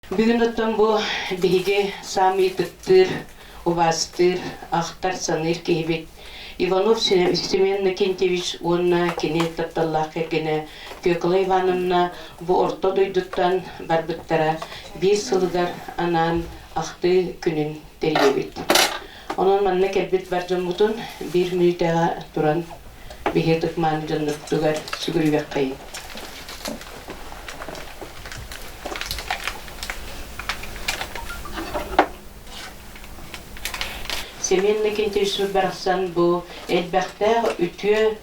Бүгүн оттон бу биһиги саамай ытыктыыр, убаастыыр, ахтар-саныыр киһибит Иванов Семен Иннокентьевич уонна кини тапталлаах кэргэнэ Фекла Ивановна бу орто дойдуттан барбыттара биир сылыгар анаан ахтыы күнүн тэрийэбит. Онон манна кэлбит бар дьоммутун биир мүнүүтэҕэ туран биһиги ытык-мааны дьоннорбутугар сүгүрүйүөххэйиҥ. Семен Иннокентьевич барахсан бу элбэхтээх үтүө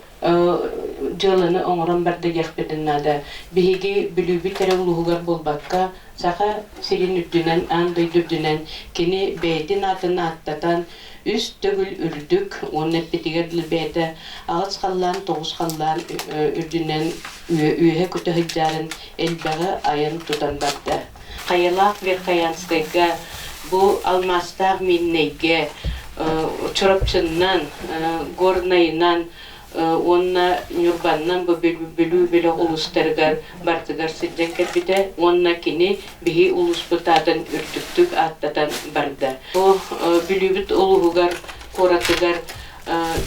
дьыаланы оҥорон барда диэхпитин наада. Биһиги Бүлүүбүт эрэ улууһугар буолбакка, Саха сирин үрдүнэн, аан дойду үрдүнэн кини бэйэтин аатын ааттатан, үс төгүл үрдүк уонна эппитигэр дылы бэйэтэ аҕыс халлаан, тоҕус халлаан үрдүнэн үөһэ көтө сылдьарын элбэҕи айан тутан барда. Хайалаах Верхоянскайга бу алмаастаах Мииннэйгэ Чурапчыннан, Горнайынан уонна Ньурбаннан бу Бүлүү бөлөх улуустарыгар барытыгар сылдьан кэлбитэ уонна кини биһи улууспут аатын үрдүктүк ааттатан барда. Бу Бүлүүбүт улууһугар, куоратыгар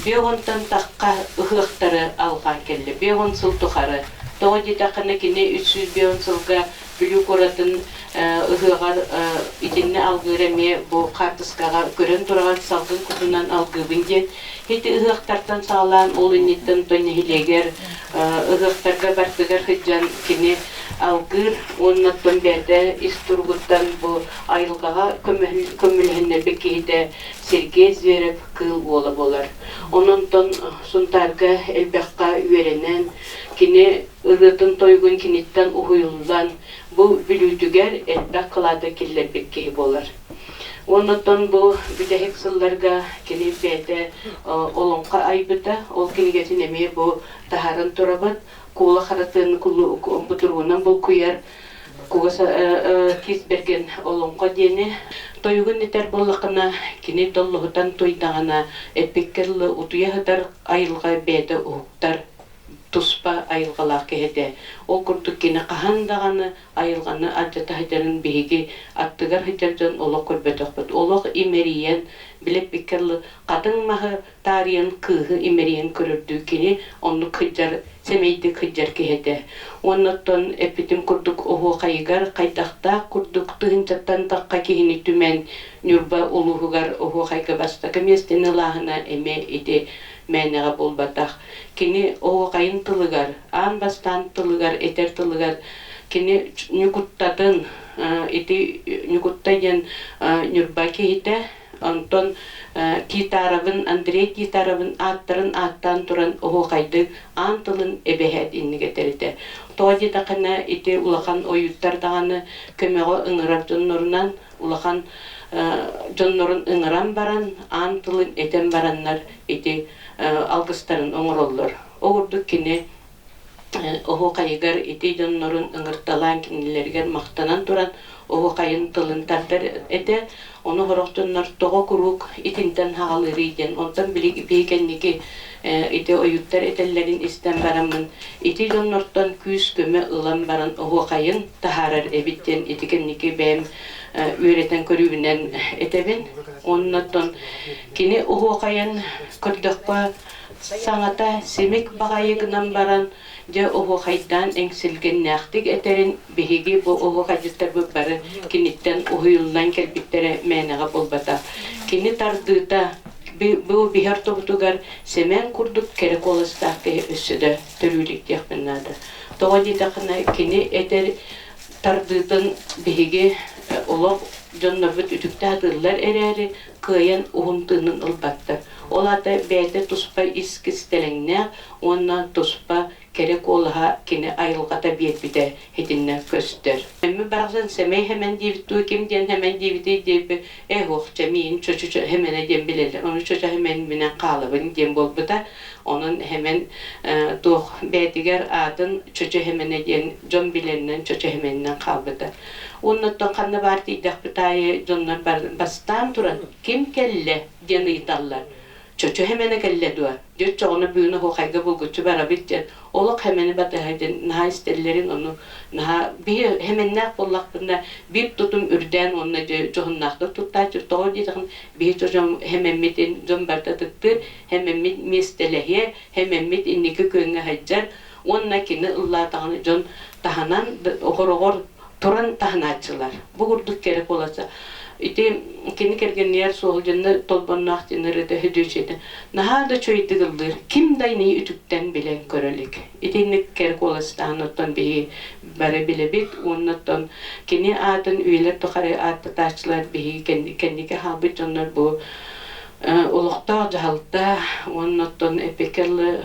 биогонтан тахха ыһыахтары алҕаан кэллэ. Биогон сыл тухары. Тоҕо диэтэххинэ кини 350 сылга Бүлүү куоратын ыһыаҕар итиннэ алгыыр эмиэ бу хаартыскаҕа көрөн тураҕын салгын кутунан алгыыбын диэн. Ити ыһыахтартан саҕалаан ол инниттэн то нэһилиэгэр ыһыахтарга бардыгар сылдьан кини алгыыр уонна оттон бэйэтэ ис туругуттан бу айылҕаҕа көмөлөһүннэрбит киһитэ Сергей Зверев кыыл уола буолар. Онон Сунтаарга элбэххэ үөрэнэн кини ырыатын-тойугун киниттэн уһуйуллан, бу Бүлүүтүгэр элбэх кылааты киллэрбит киһи буолар. Оннуттан бу бүтэһик сылларга кини бэйэтэ олоҥхо айбыта, ол кинигэтин эмиэ бу таһааран турабыт. Куола харатын бутуруунан булкуйар Кугас Кис Бэргэн олоҥхо диэни тойугун этэр буоллаххына, кини доллоһутан туйдаҕына, эппиккэ дылы утуйа сытар айылҕа бэйэтэ уһуктар туспа айылҕалаах киһи этэ. Ол курдук кини хаһан даҕаны айылҕаны алдьата сылдьарын биһиги аттыгар сылдьар дьон олох көрбөтөхпүт. Олох имэрийэн, билэппиккэ дылы хатыҥ маһы таарыйан кыыһы имэрийэн көрөрдүү кини оннук сылдьар, сэмэйдик сылдьар киһи этэ. Уонна оттон эппитим курдук оһуохайыгар хайдахтаах курдук тыһыынчаттан тахха киһини түмэн Ньурба улууһугар оһуохайга бастакы миэстэни ылааһына эмиэ ити мээнэҕэ буолбатах. Кини оһуохайын тылыгар, аан бастаан тылыгар, этэр тылыгар кини Ньукуттатын, ити Ньукутта диэн Ньурба киһитэ, онтон Титаровын, Андрей Титаровын ааттарын ааттаан туран оһуохайдык аан тылын эбэһээт инник этэр этэ. Тоҕо диэтэххинэ, ити улахан ойууттар даҕаны көмөҕө ыҥырар дьоннорунан улахан дьоннорун ыҥыран баран, аан тылын этэн бараннар ити алгыстарын оҥороллор. Ол курдук кини оһуохайыгар ити дьоннорун ыҥырталаан кинилэригэр махтанан туран оһуохайын тылын тардар этэ. Ону сорох дьоннор тоҕо куруук итинтэн хаалыырый диэн, онтон били кэнники ити ойууттар этэллэрин истэн бараммын ити дьоннортон күүс-көмө ылан баран оһуохайын таһаарар эбит диэн ити кэнники бэйэм үөрэтэн көрүүбүнэн этэбин. Оннуттан кини оһуохайын көрдөххө саҥата симик баҕайы гынан баран дьэ оһуохайдаан эҥсилгэннээхтик этэрин биһиги бу оһуохайдьыттарбыт бары киниттэн уһуйуллан кэлбиттэрэ мээнэҕэ буолбатах. Кини тардыыта бу биһи ортобутугар Сэмэн курдук кэрэ куоластаах киһи өссө да төрүүлүк диэхпин наада. Тоҕо диэтэххинэ кини этэр тардыытын биһиги олох дьоннорбут үтүктэ сатыыллар эрээри кыайан уһун тыынын ылбаттар. Ол аата бэйэтэ туспа ис кистэлэҥнээх уонна туспа кэрэ куолаһа кини айылҕата биэрбитэ итиннэ көстөр. Эмми барахсан сэмэй хэмэн диэбит дуу, ким диэн хэмэн диэбитий диэби ээ һуох чэ миин чочу хэмэнэ диэн билэллэр. Ону чочу хэмэн хаалабын диэн буолбута. Онон хэмэн туох бэйэтигэр аатын чочу хэмэнэ диэн дьон билэринэн чочу хэмэнинэн хаалбыта. Уонна оттон ханна баар тиийдэхпит аайы дьоннор бастаан туран ким кэллэ диэн ыйыталлар. Чочу хэмэнэ кэллэ дуо? Дьэ оччоҕуна бүгүн оһуохайга булгуччу барабыт диэн олох хэмэни батыһа диэн наһаа истэллэрин ону наһаа биһи хэмэннээх буоллахпына биир тутум үрдээн уонна дьэ дьоһуннаахтык туттааччы тоҕо диэтэхин биһи дьон хэмэммитин дьон барыта ытыктыыр хэмэммит миэстэлэһиэ хэмэммит инники күөҥҥэ сылдьар уонна кини ыллаатаҕына дьон таһынан оҕороҕор туран таһынааччылар. Бу курдук кэрэ куоласа. Ити кини кэргэннигэр суолдьанна толбонноох диэн ырыата үһүдүөчүөтэ наһаа да үчүгэйдик ыллыыр. Ким да ини үтүктэн билэн көрө илик. Итинник кэрэ куоластаан оттон биһи бары билэбит уонна оттон кини аатын үйэлэр тухары ааттатааччылар биһиги кэнники хаалбыт дьоннор бу олохтоох дьаһалта уонна оттон эпикэлы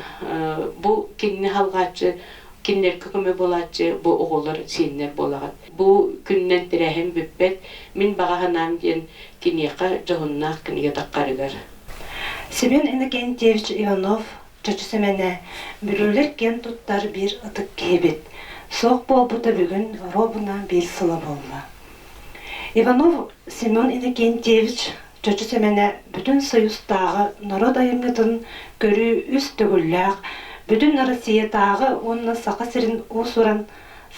бу кинини халҕааччы кинилэргэ көмө буолааччы бу оҕолор сиэннэр буолаҕыт. Бу күннэн тэрээһин бүппэт, мин баҕа санаам диэн киниэхэ дьоһуннаах кинигэ таххарыгар. Семен Иннокентьевич Иванов Чочу Сэмэнэ Бүлүүлэр киэн туттар биир ытык киһибит. Суох буолбута бүгүн оруобуна биир сыла буолла. Иванов Семен Иннокентьевич Чочу Сэмэнэ Бүтүн Союзтааҕы норуот айымньытын көрүү үс төгүллээх, Бүтүн Россиятааҕы уонна Саха сирин уус-уран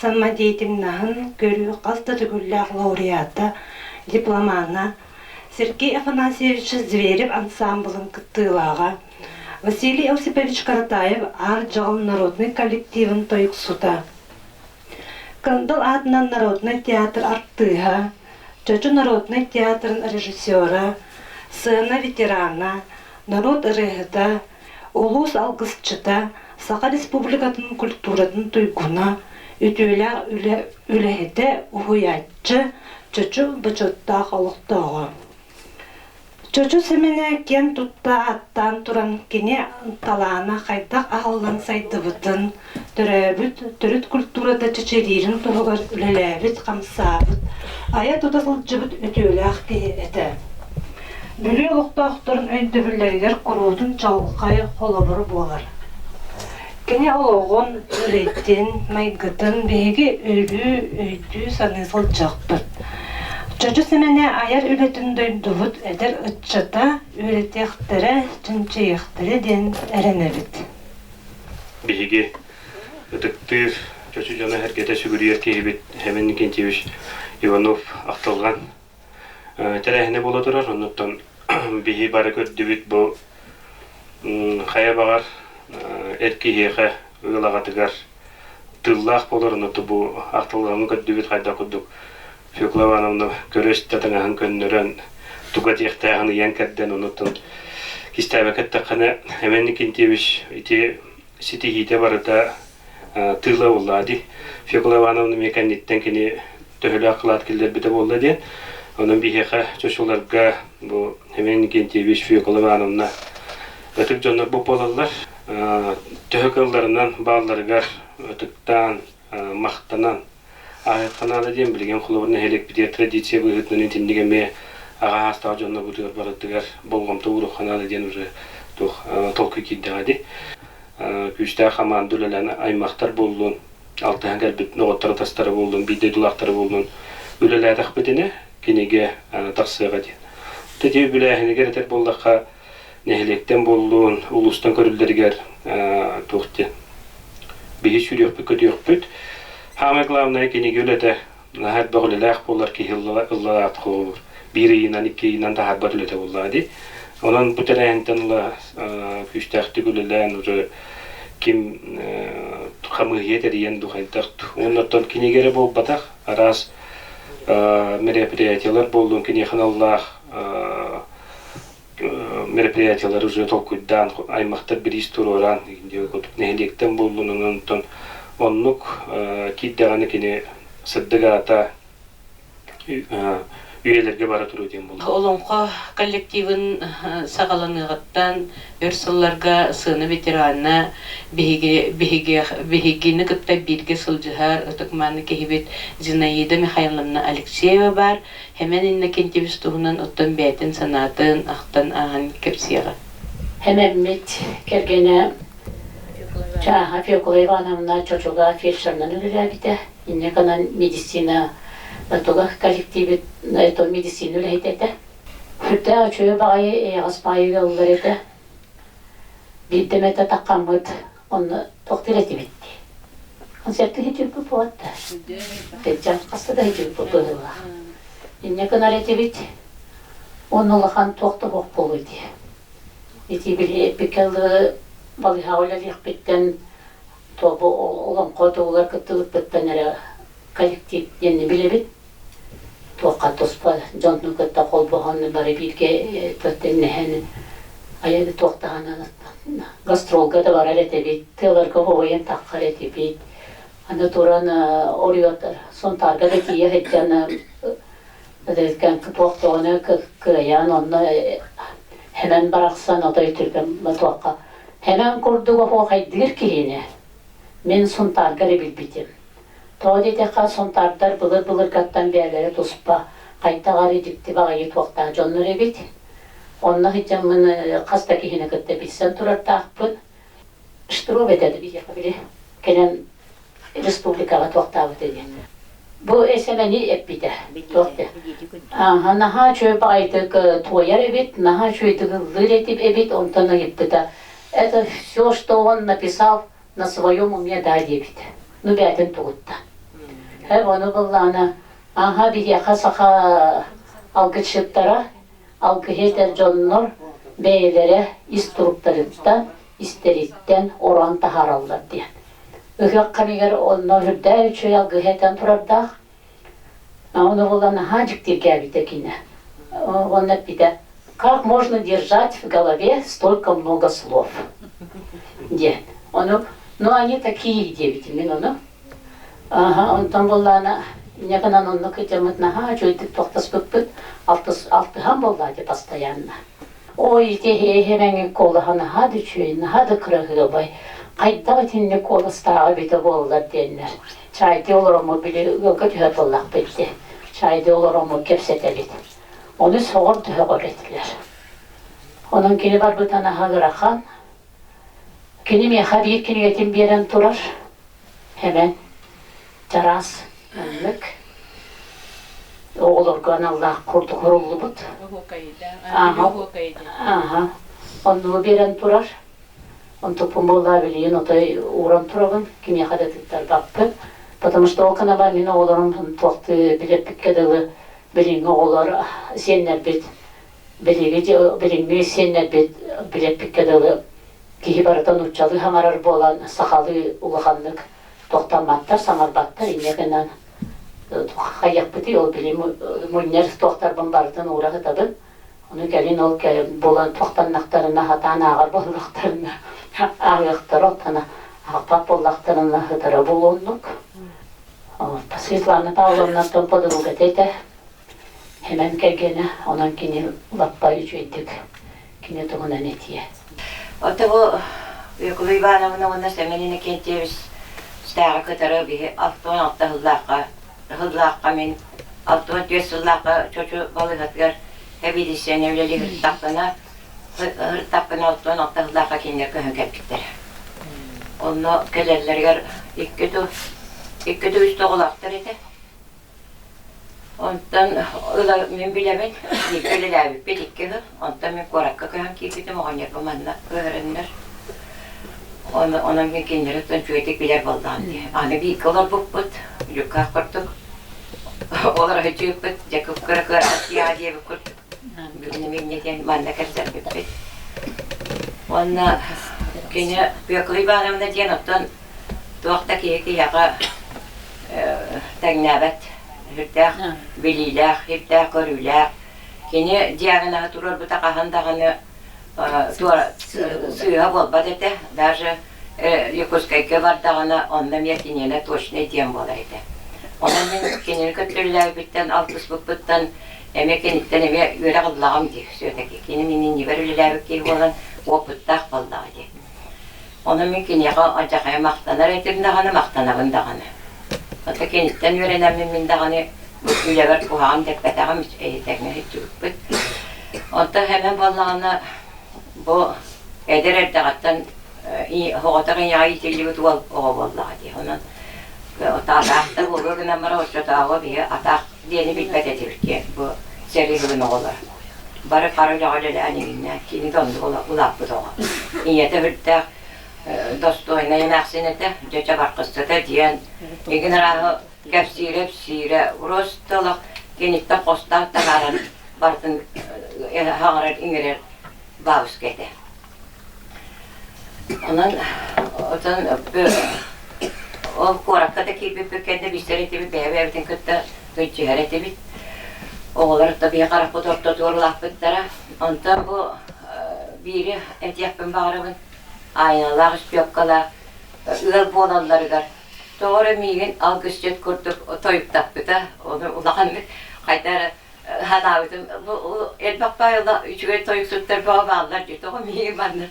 самодеятельноһын көрүү хас да төгүллээх лауреата, дипломана, Сергей Афанасьевич Зверев ансаамбылын кыттыылааҕа, Василий Осипович Каратаев Аар Дьаҕыл народнай коллективын тойуксута, Кындыл аатынан народнай театр артыыһа, Чочу народнай театрын режиссера, сцена ветерана, норуот ырыаһыта, улуус алгысчыта, Саха Республикатын культуратын туйгуна, үтүөлээх үлэ үлэһитэ, уһуйааччы, Чочу бочуоттаах олохтооҕо. Чочу Сэмэнэ киэн тутта ааттаан туран кини талаана хайдах аһыллан сайдыбытын, төрөөбүт төрүт культурата чэчириирин туһугар үлэлээбит-хамсаабыт, айа-тута сылдьыбыт үтүөлээх киһи этэ. Бүлүү олохтоохторун өйдөбүллэригэр куруутун чаҕылхай холобур буолар. Кини олоҕун, үлэтин, майгытын биһиги өрүү өйдүү-саныы сылдьыахпыт. Чочу Сэмэнэ айар үлэтин дойдубут эдэр ыччата үөрэтиэхтэрэ, чинчийиэхтэрэ диэн эрэнэбит. Биһиги ытыктыыр Чочу дьоно-сэргэтэ сүгүрүйэр киһибит Семен Никитич Иванов ахтылҕан тэрээһинэ буола турар. Оннуттан биһи бары көрдүбүт бу хайа баҕар эр киһиэхэ ыал аҕатыгар тыллаах буолар. Оннуттан бу ахтылҕаны көрдүбүт хайдах курдук Фекла Ивановна көрө-истэ таҥаһын көннөрөн туга диэхтээҕин ыйан кэрдэн оннуттан кистээбэккэ эттэххинэ Семен Никитич ити ситиһиитэ барыта тыла буолла дии. Фекла Ивановна эмиэ кэнниттэн кини төһөлөөх кылаат киллэрбитэ буолла диэн. Онон биһиэхэ чочуларга бу Семен Никитич, Фекла Ивановна ытык дьоннор буолаллар. Төһө кыалларынан баалларыгар ытыктаан, махтанан ааһыахха наада диэн билигин холобур нэһилиэкпитигэр традиция быһыытынан итинник эмиэ аҕа саастаах дьоннорбутугар барытыгар болҕомто ууруохха наада диэн уже туох толкуй киирдэҕэ дии. Күүстээх хамаанда үлэлээн аймахтар буоллун, алтыһан кэлбит доҕотторо-атастара буоллун, биир дойдулаахтара буоллун үлэлээтэхпитинэ кинигэ тахсыаҕа диэн. Ити үбүлээһинигэр этэр буоллахха, нэһилиэктэн буоллун, улуустан көрүллэригэр туох диэн биһи сүүрүөхпүт-көтүөхпүт. Самое главное кинигэ үлэтэ наһаа элбэх үлэлээх буолар киһи ыллараат холобур биир ыйынан, икки ыйынан таһаарбат үлэтэ буоллаҕа дии. Онон бу тэрээһинтэн ыла күүстээхтик үлэлээн уже ким хамыыһыйа тэрийэн дуу хайдах уонна оттон кинигэ эрэ буолбатах араас мероприятиелар буоллун киниэхэ аналлаах мероприятиелары уже толкуйдаан аймахтар бириис туруоран нэһилиэктэн буоллун онон оннук киирдэҕинэ кини сырдык аата үйэлэргэ бара туруо диэн буолла. Олоҥхо коллективын саҕаланыаҕыттан өр сылларга сыана ветерана биһиги, биһиги, биһигини кытта бииргэ сылдьыһар ытык-мааны киһибит Зинаида Михайловна Алексеева баар. Хэмэн Иннокентьевич туһунан оттон бэйэтин санаатын ахтан ааһан кэпсиэҕэ. Хэмэммит кэргэнэ Чааһа Фекла Ивановна Чочуга фельдшерынан үлэлээбитэ. Инньэ гынан медицина туга коллективит медицина үлэһитэ этэ. Сүрдээх үчүгэй баҕайы эйэҕэс баҕайы ыаллар этэ. Биирдэ эмэтэ таххаммыт онно тохтуур этибит дии. Концертка иһитирбит буолатта. Тэччэн хаста да иһитирбит быһыылаах. Инньэ гынар этибит. Уонна улахан туох да суох буолуо дии. Ити били эппиккэ дылы балыыһаҕа үлэлиэхпиттэн туох олоҥхо туһугар кыттыбыппыттан эрэ коллектив диэни билэбит. Туохха туспа дьону кытта холбоһон бары бииргэ тэннэһэн айаны туохтаһан гастролга да барар этибит, тыаларга оҕойон таххар этибит. Аны туран оруйуоттар Сунтаарга да тиийэ сылдьан туох тоҕону кыайан онно хэмэн барахсан отой түргэн туохха хэмэн курдук оһуохайдыыр киһини мин Сунтаарга эрэ билбитим. Тоҕо диэтэххэ, сунтаардар былыр-былыргаттан бэйэлэрэ туспа, хайдах эрэ дьикти баҕайы туохтаах дьоннор эбит. Онно сылдьаммын хас да киһини кытта билсэн турардаахпын. Штров этэ биһиэхэ били кэлэн республикаҕа туохтаабыта диэн. Бу СМНи эппитэ. Туох Ааһа, наһаа үчүгэй баҕайытык туойар эбит, наһаа үчүгэйдик ыллыыр эбит, онтон ыйыппыта. Это все, что он написал на своем уме да диэбит. Ну бээтин тугутта. Һэ ону быллаана аха биһиэхэ саха алгысчыттара алгыһы этэр дьоннор бэйэлэрэ ис туруктарыттан, истэриттэн ороон таһаараллар диэн. Ыһыах кэмигэр онно үрдээх үчүгэй алгыһы этэн турардаах. Ону булан наһаа дьиктиргээбитэ кинэ. Онно эппитэ, как можно держать в голове столько много слов? диэн. Ону, ну они такие диэбитим мин ону. Аха, онтон буоллаана инньэ гынан онно кыдьаммыт наһаа үчүгэйдик тохтоспуппут, алтыһан буоллаа дии постоянно. Ой, ити эһэрэҥи куолаһа наһаа да үчүгэй, наһаа да кыраһыабай. Хайдах итинник куоластааҕа эбитэ буоллар диэннэр. Чаайдыы олороммут били ыалга түһэр буоллахпыт дии. Чаайдыы олороммут кэпсэтэбит. Ону соҕор төһөҕөр этилэр. Онон кини барбыта наһаа ыарахан. Кини миэхэ биир кинигэтин биэрэн турар. Хэмэн чараас маннык оҕолорго аналлаах курдук суруллубут. Ааха. Оннугу биэрэн турар. Онтукпун буоллаа билигин отой ууран турабын, кимиэхэ да тыктарбаппын. Потому что ол канаба мин оҕолорум туохтыы билэппиккэ дылы билиҥҥи оҕолор сиэннэрбит билиги билиҥҥи сиэннэрбит билэппиккэ дылы киһи барыта нууччалыы саҥарар буолан сахалыы улаханнык тохтомматтар, саҥарбаттар инньэ гынан хайыахпытый ол били мунньар туохтарбын барытын уура сытабын. Ону кэлин ол буолан тохтоннохторуна сатаан ааҕар буоллахтарына ааҕыахтара оттон аахпат буоллахтарына сытара буолуоннук. Светлана Павловнаттан подругата этэ. Хэмэн кэргэнэ, онон кини лаппа үчүгэйдик кини туһунан этиэ. Ото бу Якула Ивановна уонна Семен Иннокентьевич стааҕы кытары биһи 66 сыллаахха сыллаахха мин 64 сыллаахха Чочу балыыһатыгар эбидиссэни үлэлии сырыттахпына сырыттахпына 66 сыллаахха кинилэр көһөн кэлбиттэрэ. Онно кэлэллэригэр икки икки үс оҕолоохтор этэ. Онтон ыла мин билэбин, бииргэ үлэлээбиппит икки сыл. Онтон мин куоракка көһөн киирбитим, оҕонньорбун манна көһөрөннөр. Онон мин кинилэри оттон үчүгэйдик билэр буоллаҕым дии. Аны бииргэ олорбуппут, дьуккаах курдук. Олоро сылдьыбыппыт, дьэ кып-кыра кыараҕас дьиэҕэ диэбит курдук. Бүгүн эмиэ диэн манна кэпсэппиппит. Уонна кини Пекла Ивановна диэн оттон туох да киһи киһиэхэ тэҥнээбэт сүрдээх билиилээх, сүрдээх көрүүлээх. Кини диагноһы туруорбута хаһан даҕаны сыыһа буолбат этэ. Даже Якутскайга бардаҕына онно эмиэ киниэнэ точнай диэн буолар этэ. Онон мин кинини кытта үлэлээбиппиттэн, алтыспыппыттан эмиэ киниттэн эмиэ үөрэх ыллаҕым дии все-таки. Кини мин иннибэр үлэлээбит киһи буолан опыттаах буоллаҕа дии. Ону мин киниэхэ алдьархайа махтанар этим даҕаны, махтанабын даҕаны. Ото киниттэн үөрэнэммин мин даҕаны бу үлэбэр куһаҕан дэппэтэҕим, этэҥҥэ сылдьыбыппыт. Онтон Хэмэн буоллаҕына бу эдэр эрдэҕиттэн оҕотох ийэҕэ иитиллибит уол оҕо буоллаҕа дии. Онон атаах да буолуо гынан баран оччотооҕу биһи атаах диэни билбэт этибит диэн бу сэрии сылын оҕолоро. Бары хара үлэҕэ үлэлээн иҥиннэ. Кини да оннук улааппыт оҕо. Ийэтэ үрдээх достойнай эмээхсин этэ, дьэ чабаркыстата диэн игин арааһы кэпсиирэ-ипсиирэ, просто олох киниттэн хостоон таһааран барытын хаҥарар иҥэрэр бабушка этэ. Онон отон ол куоракка да киирбиппит кэннэ билсэр этибит, бэйэ-бэйэбитин кытта кыдьыһар этибит. Оҕолор да биһи харахпыт ортотугар улааппыттара. Онтон бу биири этиэхпин баҕарабын, айаналаах үспүөккалаах ыал буолалларыгар тоҕо эрэ миигин алгысчыт курдук тойуктаппыта. Ону улаханнык хайда эрэ санаабытым бу элбэх баайла үчүгэй тойуксуттар бөҕө бааллар дии тоҕо миигин манна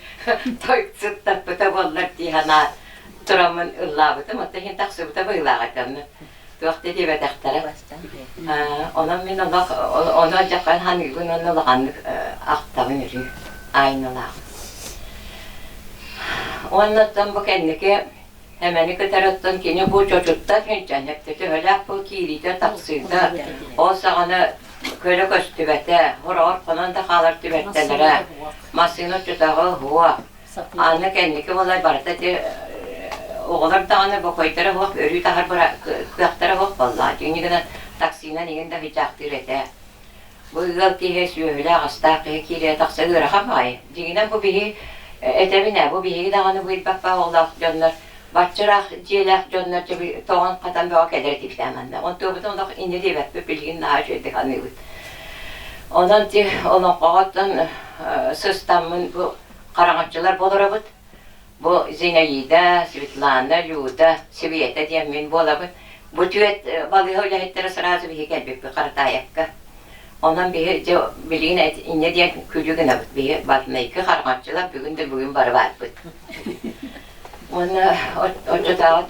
тойуксуттаппыта буоллар дии санаан тураммын ыллаабытым оттон иһин тахсыбыта быһыылаах этэ онно туох да диэбэтэхтэрэ онон мин олох ону дьаххан ханыыбын уонна улаханнык ахтабын өрүү айналаах уонна оттон бу кэнники Эмэни кытары оттон кини бу чочуттан сылдьан эптэ төһөлөөх бу киириитэ-тахсыыта ол саҕана көлө көстүбэтэ, хороҕор хонон да хаалар түбэлтэлэрэ, массыына оччотооҕу уһуо. Аны кэнники буолар барыта ити оҕолор даҕаны бокойдара суох, өрүү таһар кыахтара суох буоллаҕа. Дьиҥ гынан таксинан иҥин да сыдьаахтыыр этэ. Бу ыал киһи сүөһүлээх-астаах киһи киирэ тахса ыарахан баҕайы. Дьиҥинэн бу биһи этэбин ээ, бу биһиги даҕаны быйбаппа оҕолоох дьоннор баччыраах дьиэлээх дьоннор тоҥон-хатан бөҕө кэлэр этибит ээ манна. Онтуобутун олох инньэ диэбэппит, билигин наһаа үчүгэйдик саныыбыт. Онон ти олоҥхоҕоттон сыстаммын бу хараҥаччылар болоробут. Бу Зинаида, Светлана, Люда, Света диэн мин буолабын. Бу түөрт балыыһа үлэһиттэрэ сразу биһи кэлбиппит Харатаайапка. Онон биһи дьэ билигин инньэ диэн күлүү гынабыт. Биһи батнайкы хараҥаччылар бүгүн да бүгүн бары баарбыт. Уонна оччотооҕу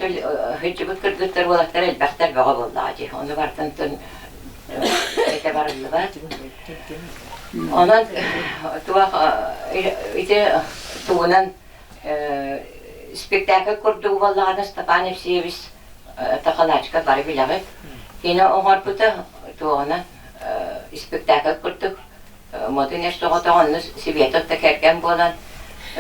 сылдьыбыт кыргыттар уолаттар элбэхтэр бөҕө буоллаҕа дии. Ону бартан этэ барыллыбат. Онон туох ити тугунан спектакль курдук буоллаҕына Степан Евсеевич Тахалачка бары билэҕит. Кини оҥорбута туоҕунан спектакль курдук Модун эр соҕотох онно Светов да кэргэн буолан,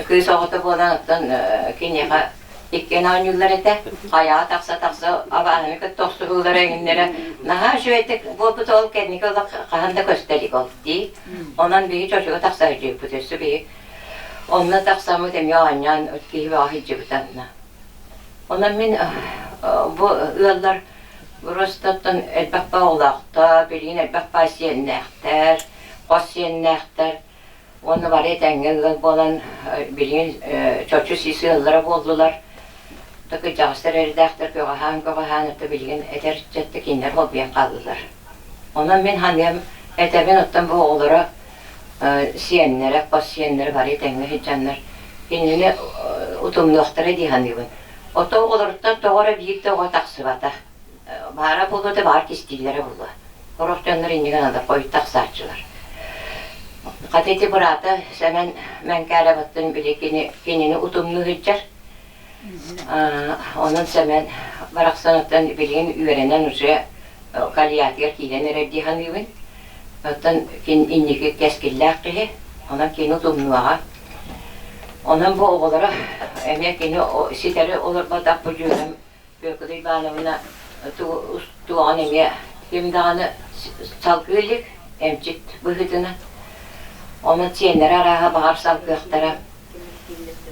кыыс оҕото буолан оттон киниэхэ иккиэн оонньууллар этэ. Хайаҕа тахса-тахса абааһыны кытта охсуһуулара эҥиннэрэ наһаа үчүгэйдик буолбут ол кэнники олох хаһан да көстө илик ол дии. Онон биһи чочуга тахса сылдьыбыппыт өссө биһи онно тахсаммыт эмиэ оонньоон киһи бөҕө сылдьыбыта онно. Онон мин бу ыаллар Ростовтан элбэх оҕолоохтор, билигин элбэх баа сиэннээхтэр, хос сиэннээхтэр уонна бары этэҥҥэ ыал буолан билигин чочу сис ыаллара буоллулар. Кырдьаҕастар эрдээхтэр көҕөһөөн-көҕөһөөн ото билигин эдэр ыччатта кинилэр холбуйан хааллылар. Онон мин ханыам этэбин оттон бу оҕолоро сиэннэрэ, хос сиэннэрэ бары этэҥҥэ сылдьаннар кинини утумнуохтара дии саныыбын. Ото оҕолоруттан тоҕо эрэ биир да оҕо тахсыбата. Баара буолуо да баар кистииллэрэ буолуо. Сорох дьоннор иннигэр аны хойут тахсааччылар. Хата ити быраата Сэмэн Мэҥкээрэбэттэн били кини, кинини утумнуу сылдьар. Онон Сэмэн барахсаныттан билигин үөрэнэн уже кальятыгар киирэн эрэр дии саныыбын. Оттон кин инники кэскиллээх киһи, онон кини утумнуоҕа. Онон бу оҕолоро эмиэ кини ситэри олорботох бу дьүөгэм Петр Ивановна туоҕун эмиэ ким даҕаны салгыы илик, эмчит быһыытынан. Онон сиэннэрэ арааһа баҕар салгыахтара.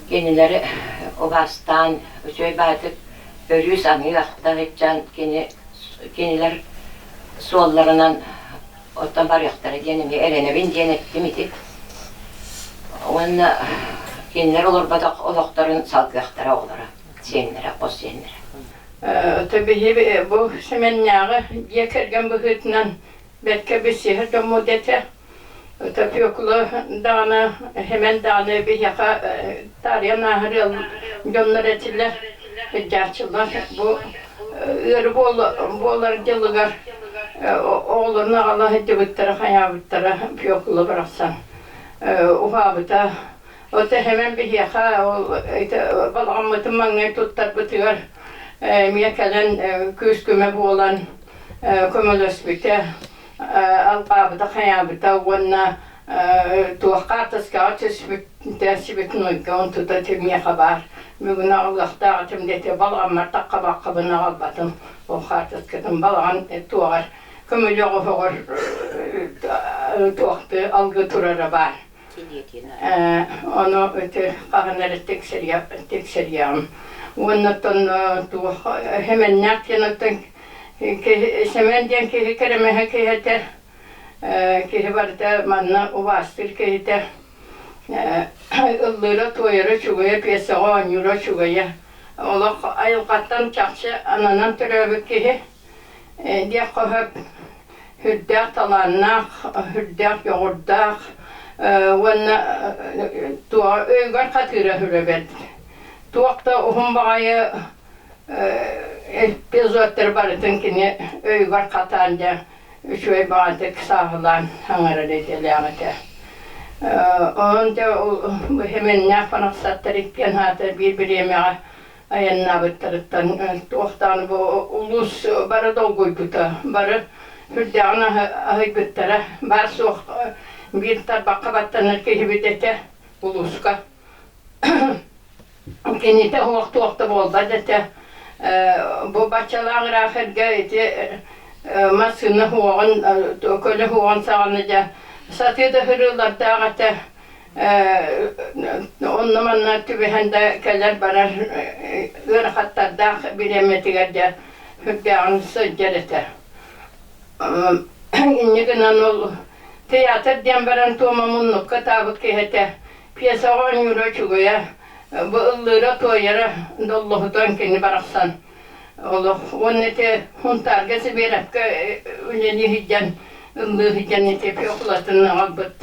Кинилэри убаастаан, үчүгэй баатык өрүү саныы ахта сылдьан кини кинилэр суолларынан оттон барыахтара диэн эмиэ эрэнэбин диэн эттим ити. Уонна кинилэр олорботох олохторун салгыахтара оҕолоро, сиэннэрэ, хос сиэннэрэ. Биһи бу Сэмэннээҕи дьиэ кэргэн быһыытынан бэркэ билсиһэр дьоммут этэ. Фекла даҕаны, Сэмэн даҕаны биһиэхэ таарыйан ааһар ыал дьоннор этилэр, сылдьааччылар. Бу ыары буолар дьылыгар оҕолорун аҕала сылдьыбыттара, хайаабыттара Фекла барахсан уһаабыта. Оттон Сэмэн биһиэхэ ол балаҕаммытын маҥнай туттарбытыгар эмиэ кэлэн күүс-көмө буолан көмөлөспүтэ алҕаабыта хайаабыта уонна Туох хаартыскаҕа түспүт сибитинойга онтута миэхэ баар. Бүгүн аҕалыахтаах этим диэтэ балаҕаммар таххабаххабын аҕалбатым. Ол хаартыскатын балаҕан туоҕар көмүлүөк оһоҕор туохты алгы турара баар. Ону ити хаһан эрэ тиксэриэҕим. Уонна оттон туох Сэмэннээх диэн оттон Сэмэн диэн киһи кэрэмэһэ киһи этэ. Киһи барыта манна убаастыыр киһитэ. Ыллыыра-туойара үчүгэйэ, пьесаҕа оонньуура үчүгэйэ. Олох айылҕаттан чахчы ананан төрөөбүт киһи диэххэ сөп. Сүрдээх талааннаах, сүрдээх дьоҕурдаах уонна туох өйүгэр хатыыра сүрэ бэрт. Туох да уһун баҕайы эпизодтары барытын кини өйүгэр хатаан дьэ үчүгэй баҕайытык сааһылаан саҥарар идэлээх этэ. Онон дьэ ол Хеменнээх барахсаттар иккиэн аата биир бириэмэҕэ айаннаабыттарыттан туох даҕаны бу улуус бары долгуйбута, бары сүрдээҕин аһыйбыттара. Баар-суох биир тарбахха баттанар киһибит этэ улууска. Кинитэ суох туох да буолбат этэ. Бу баччалаах ыраах эргэ ити массыына суоҕун, көлө суоҕун саҕана дьэ сатыы да сырыылардаах этэ. Онно-манна түбэһэн да кэлэр-барар ыарахаттардаах бириэмэтигэр дьэ сүрдээҕин сылдьар этэ. Инньэ гынан ол театр диэн баран туома муннукка таабыт киһи этэ. Пьесаҕа оонньуура үчүгэйэ, бу ыллыыра-туойара доллоһутан кини барахсан олох уонна ити Хунтаарга Сибиэрэпкэ үлэлии сылдьан ыллыы сылдьан ити Феклатын аҕалбыт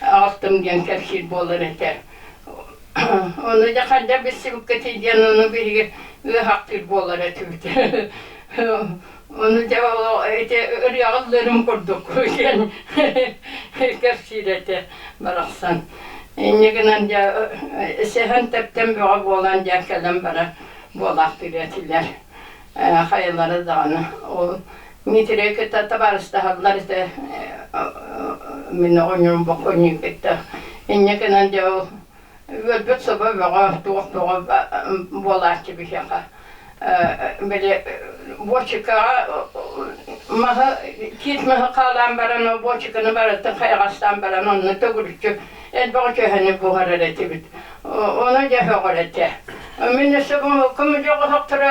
аҕалтым диэн кэпсиир буолар этэ. Ону дьэ хайдах билсибиккитий диэн ону биһиги ыаһахтыыр буолар этибит. Ону дьэ ол ити ырыаҕа ыллыырым курдук диэн кэпсиир этэ барахсан. Инньэ гынан дьэ сэһэн тэптэн бөҕө буолан дьэ кэлэн барар буолаахтыыр этилэр. Хайалара даҕаны ол Дмитрий кытта табаарыстаһаллар этэ мин оҕонньорум бокуонньугу кытта. Инньэ гынан дьэ ол Үөрбүт собо бөҕө, туох бөҕө буолааччы биһиэхэ. Били буочукаҕа маһы, киит маһы хаалаан баран, ол буочуканы барытын хайаҕастаан баран, онно төгүрүччү элбэх үчүгэни буһарар этибит. Ону дьэ сөҕөр этэ. Мин өссө бу көмүлүөк оһохторо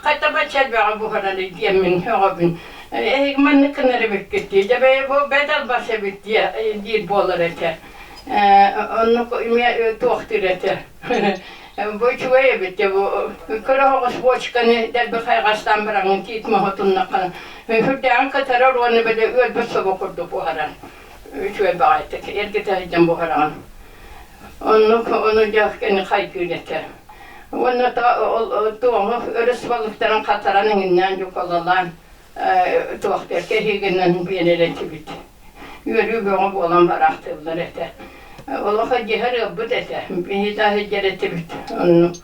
хайта бачча элбэҕи буһарар диэммин сөҕөбүн. Эһиги маннык гынар эбиккит дии. Дьэ бэйэ бу бэт албас эбит диир буолар этэ. Оннук эмиэ туохтуур этэ. Бу үчүгэй эбит дьэ бу кыра оҕус бочканы дэлби хайҕастаан бараҥын тиит моһотуннаххына сүрдээҕин кытарар уонна били үөлбүт собо курдук буһарар. Үчүгэй баҕайытык эргитэ сылдьан буһараҕын. Оннук ону дьэ кини хайгыыр этэ. Уонна туоҕу өрүс балыктарын хатаран иҥиннээн дьукалалаан туохтар кэһиигинэн биэрэр этибит. Үөрүү бөҕө буолан бараахтыыллар этэ. Олох дьиһэр ыалбыт этэ. Биһи да сылдьар этибит. Оннук.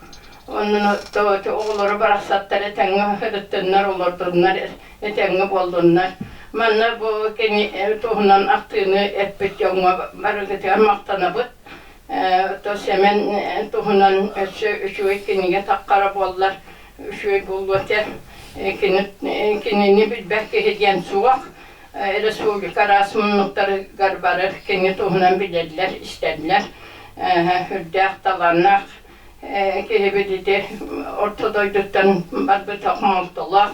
Онно оҕолору барахсаттар этэҥҥэ сырыттыннар, олордуннар, этэҥҥэ буоллуннар. Манна бу кини туһунан ахтыыны эппит дьоҥҥо барыгытыгар махтанабыт. То Сэмэн туһунан өссө үчүгэй кинигэ таххара буоллар, үчүгэй буолуо этэ. Кинини билбэт киһи диэн суох. Республика араас муннуктарыгар барар кини туһунан билэллэр, истэллэр. Үрдээх талааннаах киһибит ити орто дойдуттан барбыта хомолтолоох.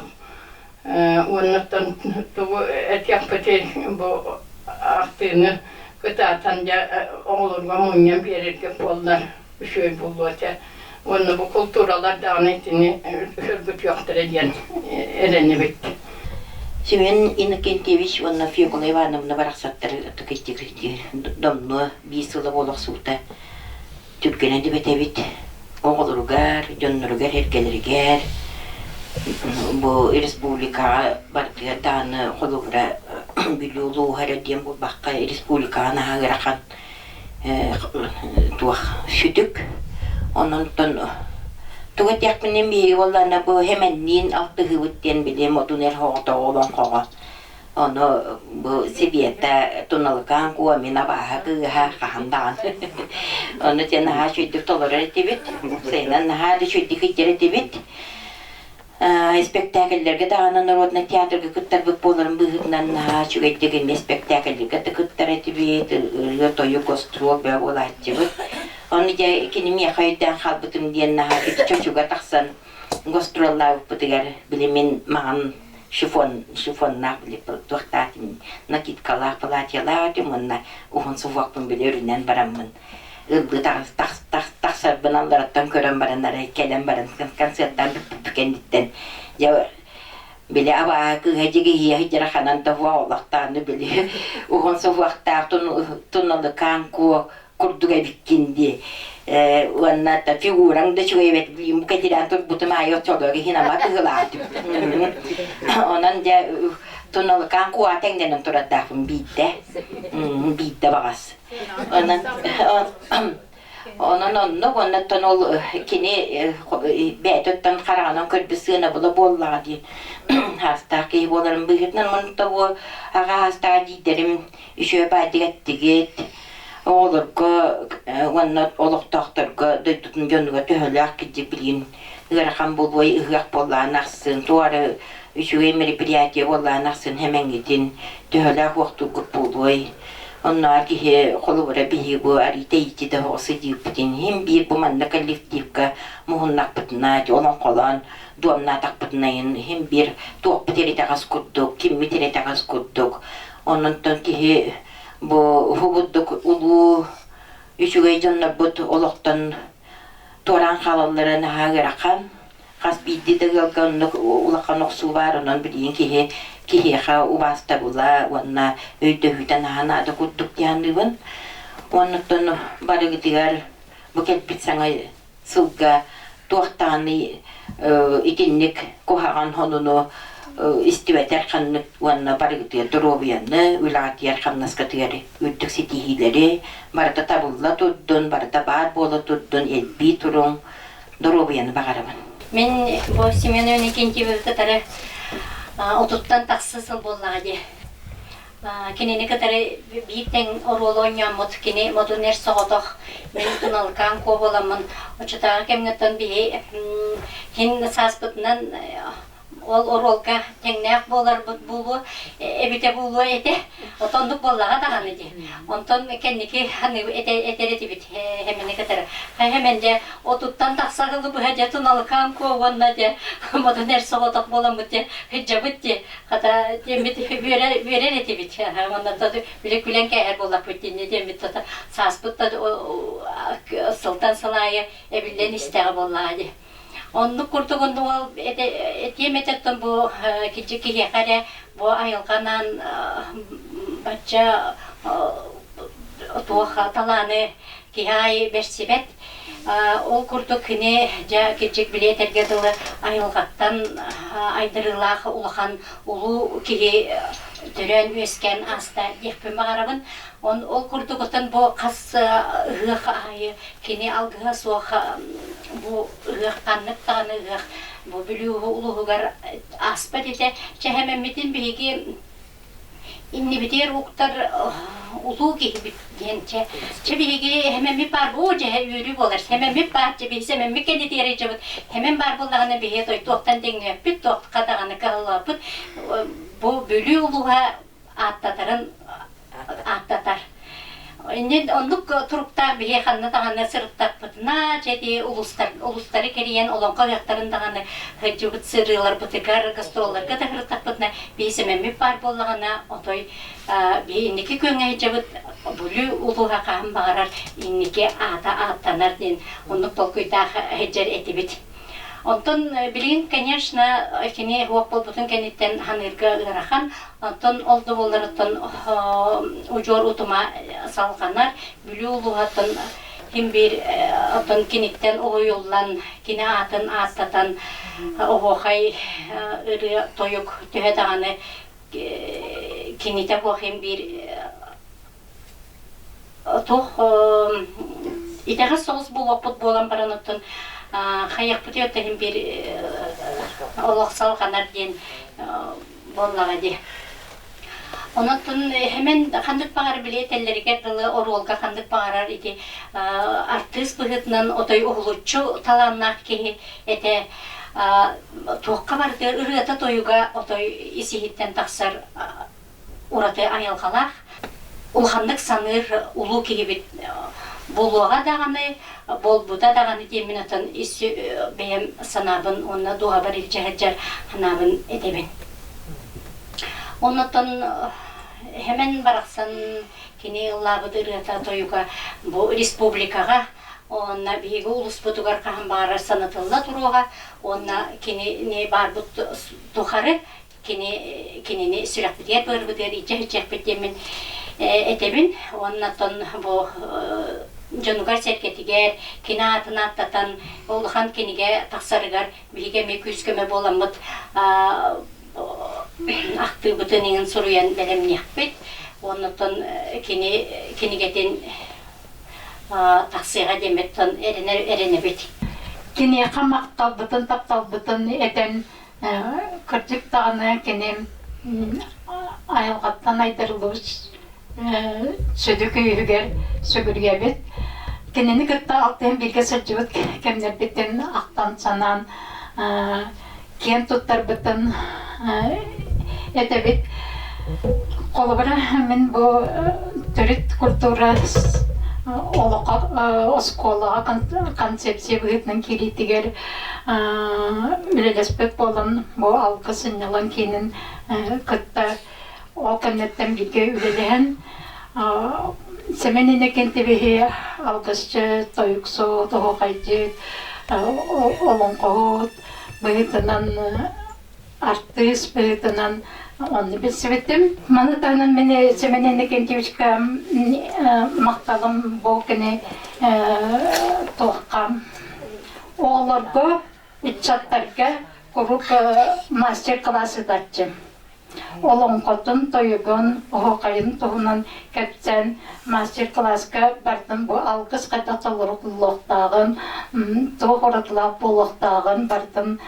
Уоннаттан тугу этиэхпитий бу ахтыыны кытаатан дьэ оҕолорго мунньан биэрэргэ буоллар үчүгэй буолуо этэ. Уонна бу култууралар даҕаны итини сөргүтүөхтэрэ диэн эрэнэбит. Семен Иннокентьевич уонна Фекла Ивановна барахсаттар домнуо биир сыла буолахсыбыта түргэнэ дибэтэбит оҕолоругар, дьонноругар, эргэлэригэр бу республикаҕа барытыгар даҕаны холобура Бүлүү улууһа эрэ диэн буолбакка республикаҕа наһаа ыарахан туох сүтүк. Онон тугу этиэхпиний биһиги буоллаҕына бу Хэмэнниин алтыһыыбыт диэн били Модун эр соҕотоҕу олоҥхоҕо. Ону бу Сибиэтэ Туналыкаан Куо мин абааһы кыыһа хаһан даҕаны. Ону дьэ наһаа үчүгдүк толорор этибит. Сайынан наһаа да үчүгдүк иттэр этибит. Испэктээкиллэргэ даҕаны народнай театрга кыттарбыт буоларын быһыытынан наһаа үчүгэйдик эмиэ испэктээкиллэргэ да кыттар этибит, ырыа-тойук, гастрол бөҕө буолааччыбыт. Ону дьэ кини миэхэ өйдөөн хаалбытым диэн наһаа чочуга тахсан гастроллаабыппытыгар били мин маҕан шифон шифоннаах били туохтаатым накидкалаах платьелаах этим уонна уһун суһуохпун били өрүнэн бараммын ыллыы тахсарбын аллараттан көрөн баран арай кэлэн баран концерттаан бүппүт кэнниттэн дьэ били абааһы кыыһа дьигиһийэ сылдьара ханан да олохтоonu били уһун суһуохтаах туналыкаан куо курдук эбиккин дии уонна фигураҥ да үчүгэй эбит бу кэтирээн турбутум аайы оччолорго иһин ама тыһылаах онон дьэ туналыкаан куа тэҥнэнэн турардаахпын биирдэ биирдэ баҕас Онон онон оннук оннуттан ол кини бэйэтиттэн хараҕынан көрбүт сыанабыла буоллаҕа дии. Хаастаах киһи буоларын быһыытынан мунта бу аҕа хаастаах диидэрим үчүгэй баайдык эттигит. Оҕолорго уонна олохтоохторго дойдутун дьонугар төһөлөөх кирдьик билигин ыарахан буолуой ыһыах буоллаҕын ахсын туора үчүгэй мероприятие буоллаҕын ахсын хэмэҥҥитин төһөлөөх уохтуургут буолуой Оннооҕор киһи холобура биһиги бу арыйда иитиитэ сыдьыыппытын иһин биир бу манна коллективка муһуннахпытына олоҥхолоон дуомнаатахпытына иһин биир туохпут эритэҕэс курдук, киммит эритэҕэс курдук. Ононтон киһи бу уһугурдук улуу үчүгэй дьоннорбут олохтон туораан хаалаллара наһаа ыарахан. Хас биирдии да ыалга оннук улахан охсуу баар, онон билигин киһи киһиэхэ убаастабыла уонна өйдөһүүтэ наһаа наада курдук дии саныыбын. Оннуттан барыгытыгар бу кэлбит саҥа сылга туохтааный итинник куһаҕан сонуну истибэтэр ханнык уонна барыгытыгар доруобуйаны, үлэҕитигэр хамнаскытыгар үрдүк ситиһиилэри барыта табылла турдун, барыта баар буола турдун, элбии туруҥ, доруобуйаны баҕарабын. Мин бу Семен Иннокентьевы кытары отуттан тахса сыл буоллаҕа дии. Кинини кытары биир тэҥ оруолу оонньооммут кини модун эр соҕотох мин туналыкаан куо буоламмын оччотооҕу кэмҥэ биһи хин сааспытынан ол оруолга тэҥнээх буоларбыт буолуо эбитэ буолуо этэ. Отоннук буоллаҕа даҕаны дии. Онтон кэнники этэр этибит хэмини кытары. Хэмэн дьэ отуттан тахса дылы быһа дьэ туналыкаан куо уонна дьэ модун эр соҕотох буоламмыт дьэ хыдьабыт дии. Хата диэммит үөрэр этибит. Уонна били күлэн кээһэр буоллахпыт дии диэммит тата сааспыт да сылтан сыл аайы эбиллэн истэҕэ буоллаҕа дии. Оннук курдук оннук ол этиэм этэттэн бу кирдьик киһиэхэ эрэ бу айылҕанан бачча туох талааны киһи аайы бэрсибэт. Ол курдук кини дьэ кирдьик билиэтэргэ дылы айылҕаттан айдарыылаах улахан улуу киһи төрөөн үөскээн ааста диэхпин баҕарабын. Ол курдук оттон бу хас ыһыах аайы Кини алгыһа суох бу ыһыах ханнык даҕаны ыһыах бу Бүлүү улууһугар ааспат этэ. Чэһэмэммитин биһиги иннибитигэр уктар улуу киһибит диэн чэ чэ биһиги хэмэммит баар бу дьэ үөрүү буолар хэмэммит баар чэ биһи сэмэммит кэннитигэр ыдьабыт хэмэм баар буоллаҕына биһи туохтан тэҥнүөппүт туохха даҕаны кыһаллыбаппыт бу Бүлүү улууһа ааттатарын ааттатар. Иннин оннук туруктаах биһи ханна даҕаны сырыттахпытына, чэ улуустар, улуустары кэрийэн олоҥхо ыһыахтарын даҕаны сылдьыбыт сырыыларбытыгар, гастролларга да сырыттахпытына, биһи сэмэммит баар буоллаҕына, отой биһи инники күөҥҥэ сылдьабыт Бүлүү улууһа хаһан баҕарар инники аата ааттанар диэн оннук толкуйдаах сылдьар этибит. Онтон билигин, конечно, кини уох буолбутун кэнниттэн ханыырга ыарахан. Онтон ол да буолларыттан удьуор утума салҕанар. Бүлүү улууһаттан ким биир оттон киниттэн уһуйуллан, кини аатын ааттатан оһуохай ырыа тойук төһө даҕаны кинитэ буох биир туох итэҕэс соҕус буолуохпут буолан баран оттон хайыахпытый оттон иһин биир олох салҕанар диэн буоллаҕа дии. Онон хэмэн ханнык баҕар билиэтэллэригэр дылы оруолга ханнык баҕарар ити артыыс быһыытынан отой уһулуччу талааннаах киһи этэ. Туохха барытыгар ырыата-тойуга отой ис-иһиттэн тахсар ураты айылҕалаах. Улаханнык саныыр улуу киһибит буолуоҕа даҕаны, буолбута даҕаны диэммин отон ис бэйэм санаабын уонна дууһабар илдьэ сылдьар санаабын этэбин. Оннотон Хэмэн барахсан кини ыллаабыт ырыата тойуга бу республикаҕа уонна биһиги улууспутугар хаһан баҕарар санатылла туруоҕа уонна кинини баарбыт тухары кини кинини сүрэхпитигэр быарбытыгар илдьэ сылдьыахпыт диэммин этэбин уонна оттон бу дьонугар-сэргэтигэр кини аатын ааттатан улахан кинигэ тахсарыгар биһиги эмиэ күүс-көмө буоламмыт ахтыыбытын иҥин суруйан бэлэмниэхпит уонна оттон кини кинигэтин тахсыаҕа диэммит эрэнэр эрэнэбит. Киниэхэ махталбытын, тапталбытын этэн Кырдьык даҕаны кини айылҕаттан айдарыллыбыт сүдү күүһүгэр сүгүрүйэбит. Кинини кытта алтыһан бииргэ сылдьыбыт кэмнэрбитин ахтан-санаан киэн туттарбытын этэбит. Холобура, мин бу төрүт культура олоххо оскуолаҕа концепция быһыытынан киириитигэр үлэлэспит буолан бу Алгыс сынньалаҥ киинин кытта ол кэнниттэн бииргэ үлэлэһэн Сэмэн Иннокентьевиһи алгысчыт, тойуксут, оһуохайдьыт, олоҥхоһут быһыытынан артыыс быһыытынан онно билсибитим. Маны таһынан мин Семен Иннокентьевичка махталым бу кини туохха оҕолорго, ыччаттарга куруук мастер-класс ыытааччы. Олоҥхотун, тойугун, оһуохайын туһунан кэпсээн мастер-класска бардым. Бу алгыс хайдах толоруллуохтааҕын, туох уратылаах буолуохтааҕын бардым.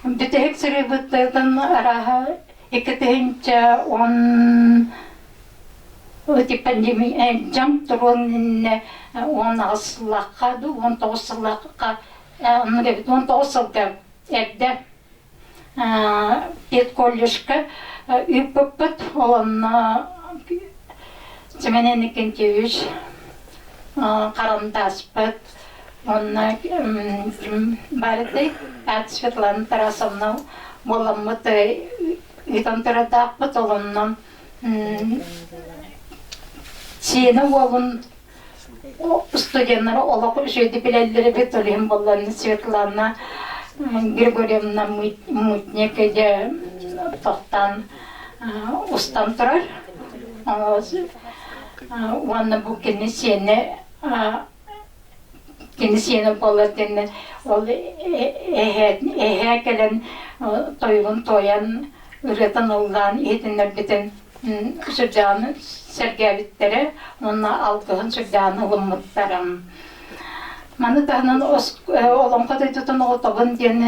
Бүтэһик сырыыбытын арааһа 2010 ити пандемия дьаҥ туруон иннинэ 18 сыллаахха дуу, 19 сыллаахха оннук эбит 19 сылга эрдэ педколледжка ыыппыппыт. Ол онно Семен Иннокентьевич харандааспыт уонна баарытай Ат Светлана Тарасовна буоламмыт ыытан турардаахпыт. Ол онно сиэнэ уолун студеннары олох үчүгэйдик билэллэр эбит. Ол иһин буоллан Светлана Григорьевна Мутник дьэ тохтоон устан турар. Уонна бу кини сиэнэ кини сиэнэ буолар диэннэ ол эһээ кэлэн тойугун туойан ырыатын ыллаан иһитиннэрбитин сүрдээҕин сэргээбиттэрэ уонна алгыһын сүрдээҕин ылыммыттара. Маны таһынан Олоҥхо дойдутун оҕотобун диэн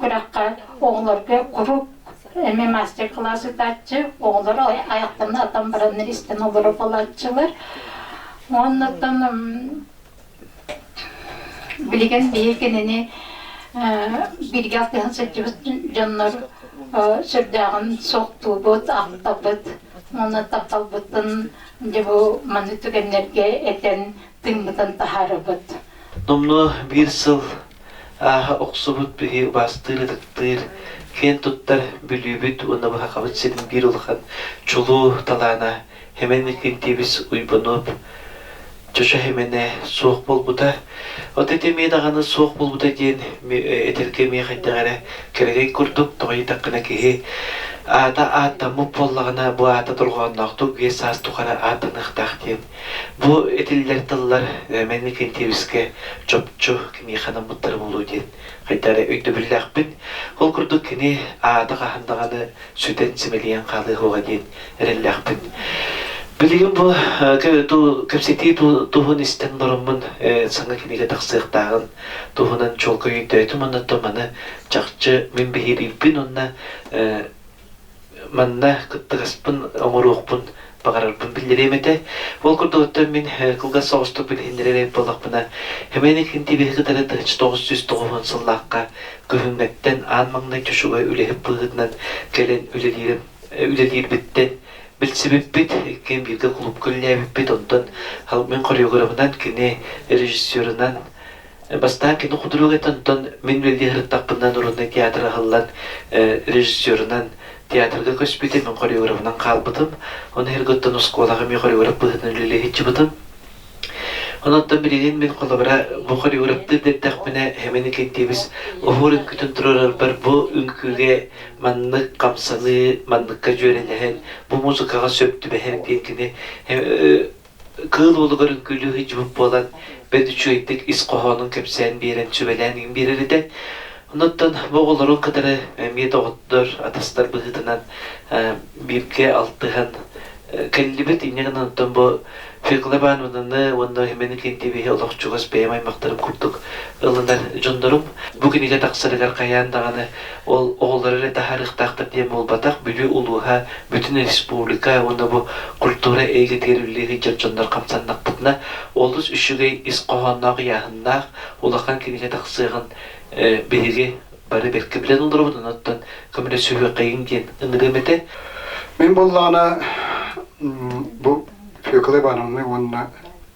күрэххэ оҕолорго куруук эмиэ мастер-класс ыытааччы, оҕолор айахтарын атан бараннар истэн олоро буолааччылар. Уоннаттан Билигин биһиги кинини бииргэ алтыһан сылдьыбыт дьоннор сүрдээҕин суохтуубут, ахтабыт уонна тапталбытын дьэ бу маннык түгэннэргэ этэн тыыммытын таһаарабыт. Номнуо биир сыл ааһа охсубут биһи убаастыыр, ытыктыыр, киэн туттар Бүлүүбүт уонна Быһахабыт сирин биир улахан чулуу талаана Хэмэн Иннокентьевич Уйбанов Чочо Хэмэнэ суох буолбута. От ити эмиэ даҕаны суох буолбута диэн этэргэ эмиэ хайдах эрэ кэрэгэй курдук тоҕо диэтэххинэ киһи аата ааттаммыт буоллаҕына бу аата дорҕоонноохтук биэс саас тухары ааттаныахтаах диэн бу этиллэр тыллар Мэн Иннокентьевичкэ чопчу киниэхэ анаммыттара буолуо диэн хайдах эрэ өйдөбүллээхпин. Ол курдук кини аата хаһан даҕаны сүтэн симэлийэн хаалыа суоҕа диэн эрэллээхпин. Билигин бу кэпсэтии туһун истэн бараммын саҥа кинигэ тахсыахтааҕын туһунан чуолкай өйдөөтүм уонна маны чахчы мин биһириирбин уонна манна кыттыгаспын оҥоруохпун баҕарарбын биллэриэм этэ. Ол курдук оттон мин кылгас соҕустук билиһиннэрэр эбит буоллахпына, Хэмэни Кинтибиһи кытары 1990 сыллаахха күһүҥҥэттэн аан маҥнай чочуга үлэһит быһыытынан кэлэн үлэлиирим үлэлиирбиттэн билсибиппит, иккиэн бииргэ кулуупка үлэлээбиппит, онтон мин хореографынан, кини режиссерынан Бастаан кини худрук этэ, онтон мин үлэлии сырыттахпына народнай театр аһыллан режиссерынан театрга көспүтэ, мин хореографынан хаалбытым. Оны эрготтон оскуолаҕа эмиэ хореограф быһыытынан үлэлии сылдьыбытым. Онон билигин мин холобура бу хореографтыыр дэтэхпинэ Хэмэн Икентиевич уһуур үҥкүүтүн туруорарбар бу үҥкүүгэ маннык хамсаныы, манныкка дьүөрэлэһэн, бу музыкаҕа сөп түбэһэр диэн кини Кыыл уолугар үҥкүүлүү сылдьыбыт буолан, бэрт үчүгэйдик ис хоһоонун кэпсээн биэрэн, сүбэлээн игин биэрэр этэ. Онуттан бу оҕолорун кытары эмиэ доҕоттор, атастар быһыытынан бииргэ алтыһан кэллибит. Инньэ гынан оттон бу Фекла Ивановнаны уонна Химени Кентибиһи олох чугас бэйэм аймахтарым курдук ылынар дьоннорум. Бу кинигэ тахсарыгар хайаан даҕаны ол оҕолору эрэ таһаарыахтаахтар диэн буолбатах, Бүлүү улууһа бүтүн республика уонна бу культура эйгэтигэр үлэлии сылдьар дьоннор хамсаннахпытына, олус үчүгэй ис хоһоонноох ыйааһыннаах улахан кинигэ тахсыаҕын биһиги бары бэркэ билэн олоробут, онон көмөлөсүһүөххэйиҥ диэн ыҥырыам этэ. Мин буоллаҕына бу Фекла Ивановна уонна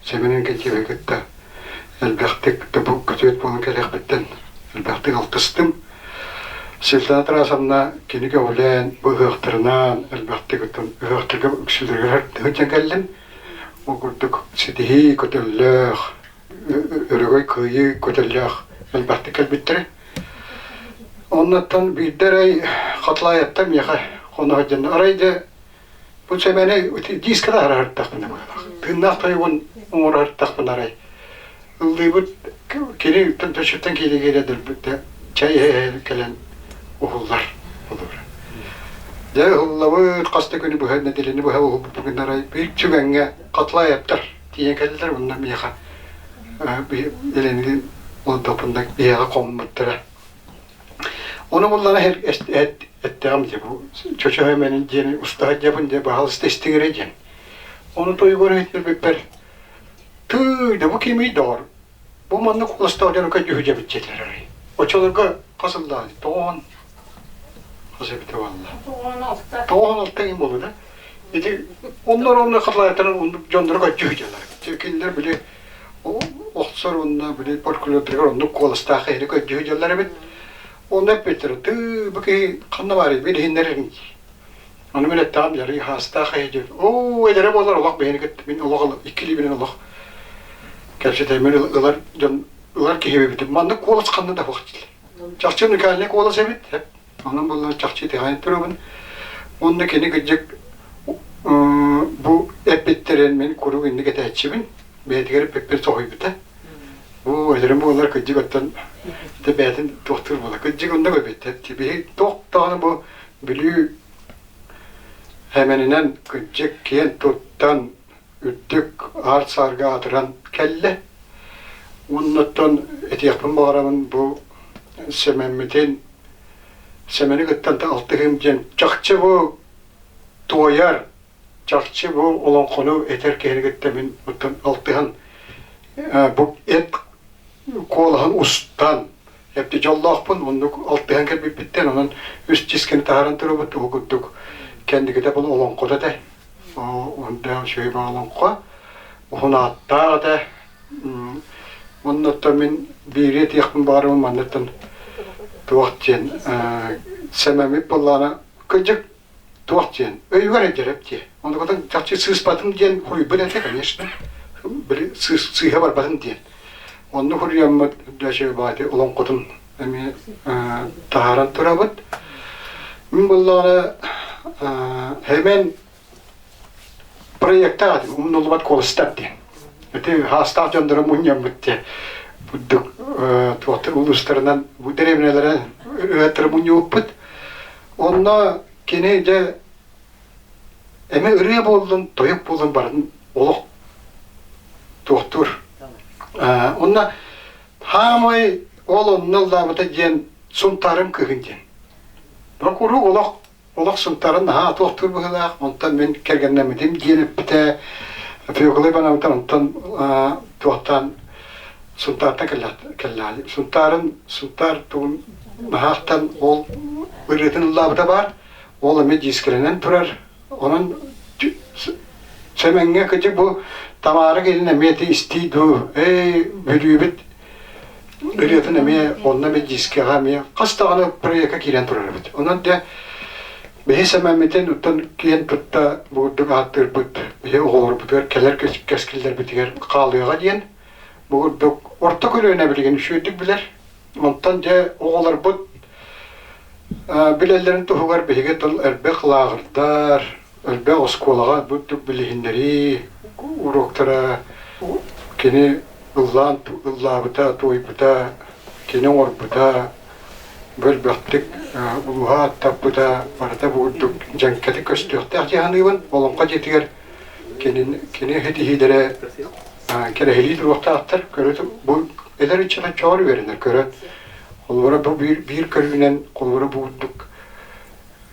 Семен Иннокентьевы кытта элбэхтик да бу күтүөт буолан кэлиэхпиттэн элбэхтик алтыстым. Светлана Тарасовна кини көҕүлээн, бу ыһыахтарынан элбэхтик ыһыахтарга үксүлэригэр сылдьан кэллим. Ол курдук ситиһии көтөллөөх, өрөгөй кыайыы көтөллөөх элбэхтик кэлбиттэрэ. Оннуттан биирдэ арай Хатлаайаттан миэхэ хоно сылдьан арай дьэ бу сэмэни дискада аһарартахпына быһалаах. Тыыннаах тойугун оҥорортахпына арай ыллыыбыт кини төчүттэн киирэ киирэ дөлбүттэ чай иһэ кэлэн уһуллар олор. Дьэ уһуллабыт хас да күнү быһа нэдиэлэни быһа уһулбуппун арай биир түгэҥҥэ Хатлаевтар тиийэн кэллилэр уонна миэхэ Еленилин олордохпунна биһиэхэ хоммуттара. Ону буллана эттэҕим дии бу чочоһо диэни устаһа дьабын дьэ баһалыста истиҥэрэ диэн. Ону тойугар иһитнэрбиппэр Тыый да бу кимий доҕор? Бу маннык куоластаах дьону көрдүһүдьэбит диэтилэр арай. Оччолорго хас ыллаҕай? Тоҕуон хас эбитэ буолла? 96 иҥин буолуо да. Ити оннор онно хатылаайтаран оннук дьоннору көрдүһүдьэлэр. Кинилэр били охсор уонна били фольклордарыгар оннук куоластаах киһини көрдүһүдьэлэр эбит. Онно эппиттэрэ тыы бу киһи ханна баарый билиһиннэрэр Ону мин эттэҕим дьарый хаастаах эһи диэн. Оо, эдэрэ буоллар олох бэйэни кытта мин олох иккилиибинэн олох кэпсэтэммин ылар дьон ылар киһи эбитим. Маннык куолас ханна да суох дииллэр. Чахчы уникальный куолас эбит. Онон буоллар чахчы итэҕэйэн турабын. Уонна кини кырдьык бу эппиттэрин мин куруук инник этээччибин. Бэйэтигэр эппиппин соһуйбута. Бу эдэрим буоллар кырдьык оттон бэйэтин туохтуур буолар. Кырдьык оннук эбит. Биһи туох даҕаны бу Бүлүү Эмэнинэн кырдьык киэн туттан, үрдүк аар-саарга аатыран кэллэ. Уоннаттан этиэхпин баҕарабын бу Сэмэммитин, Сэмэни кыттан алтыһыым диэн чахчы бу туойар, чахчы бу олоҥхону этэр киһини кытта мин оттон алтыһан бу эт куолаһын устан Эпти дьоллоохпун, оннук алтыһан кэлбиппиттэн, онон үс дискини таһааран турабыт, ол курдук кэнникитэ бұл олоҥхото этэ. Онда үчүгэй олоҥхо, уһун ааттаах этэ. Оннуттан мин биири этиэхпин баҕарабын манныттан туох диэн сэмэммит буоллаҕына кырдьык туох диэн өйүгэр өйдөрөп диэ. Оннукутун чахчы сыыспатым диэн хуруйбут этэ, конечно. Били сыыһа барбатын диэн. Онно хуруйаммыт Дөчө баати олоҥхотун эмиэ таһааран турабыт. Мин буоллаҕына Хэмэн проектаах этим, умнуллубат куоластар диэн. Ити хаастаах дьоннору мунньаммыт диэн. Бурдук туохтар улуустарынан бу дэриэбинэлэрэ ырыаттары мунньубуппут. Онно кини дьэ эмэ ырыа буоллун, тойук буоллун барын олох туохтуур. Онно хаамай ол онно ыллаабыта диэн Сунтаарым кыһын диэн. Куруук олох олох Сунтаарын наһаа туохтуур быһыылаах, онтон мин кэргэннэммитим диэн эппитэ. Феоклай Ивановтан онтон туохтаан Сунтаартан кэллэҕэ. Сунтаарын Сунтаар тугун наһаахтан ол ырыатын ыллаабыта баар. Ол эмиэ дискэлэнэн турар. Онон Сэмэҥҥэ кыдьык бу Тамара кэлин эмиэ ити истии дуу, эй Бүлүүбүт ырыатын эмиэ онно эмиэ дискэҕэ эмиэ хас даҕаны проекка киирэн турар эбит. Онон дьэ биһи Сэмэммитин оттон киэн тутта бугурдук ааттыырбыт биһи оҕолорбутугар кэлэр кэскиллэрбитигэр хаалыаҕа диэн бугурдук орто көлүөнэ билигин үчүгэйдик билэр. Онтон дьэ оҕолорбут билэллэрин туһугар биһиги тыл элбэх лааҕырдар, элбэх оскуолаҕа бурдук билиһиннэрии уруоктара кини ыллаан ыллаабыта, туойбута, кини оҥорбута, бөлбөхтүк улууһа аттаппыта барыта бу курдук дьэҥкэтик көстүөхтээх дии саныыбын. Олоҥхо дьиэтигэр кини кини ситиһиилэрэ кэрэһилии туруохтаахтар. Көрө бу эдэр ыччат оччоҕор үөрэнэр көрөн. Холобура бу биир, биир көрүүнэн холобура бу курдук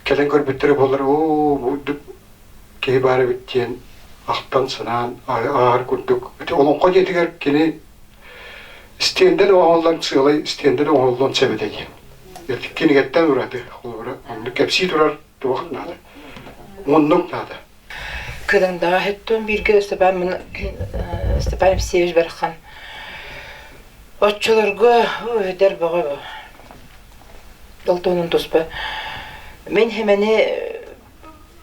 кэлэн көрбүттэрэ буоллар, оо, бу курдук киһи баар эбит диэн ахтан-санаан ааһар курдук. Ити олоҥхо дьиэтигэр кини стендэн оҥоһуллан сыалай стендэн оҥоһуллуон сөп этэ диэн. Кинигэттэн ураты холобура оннук кэпсии турар туох наада. Оннук наада. Кыдаңдаҕа һөттүн бииргэ Степан Степан Алексеевич барахан оччолорго өйдөр бөҕө ол туһунан туспа мин хэмэни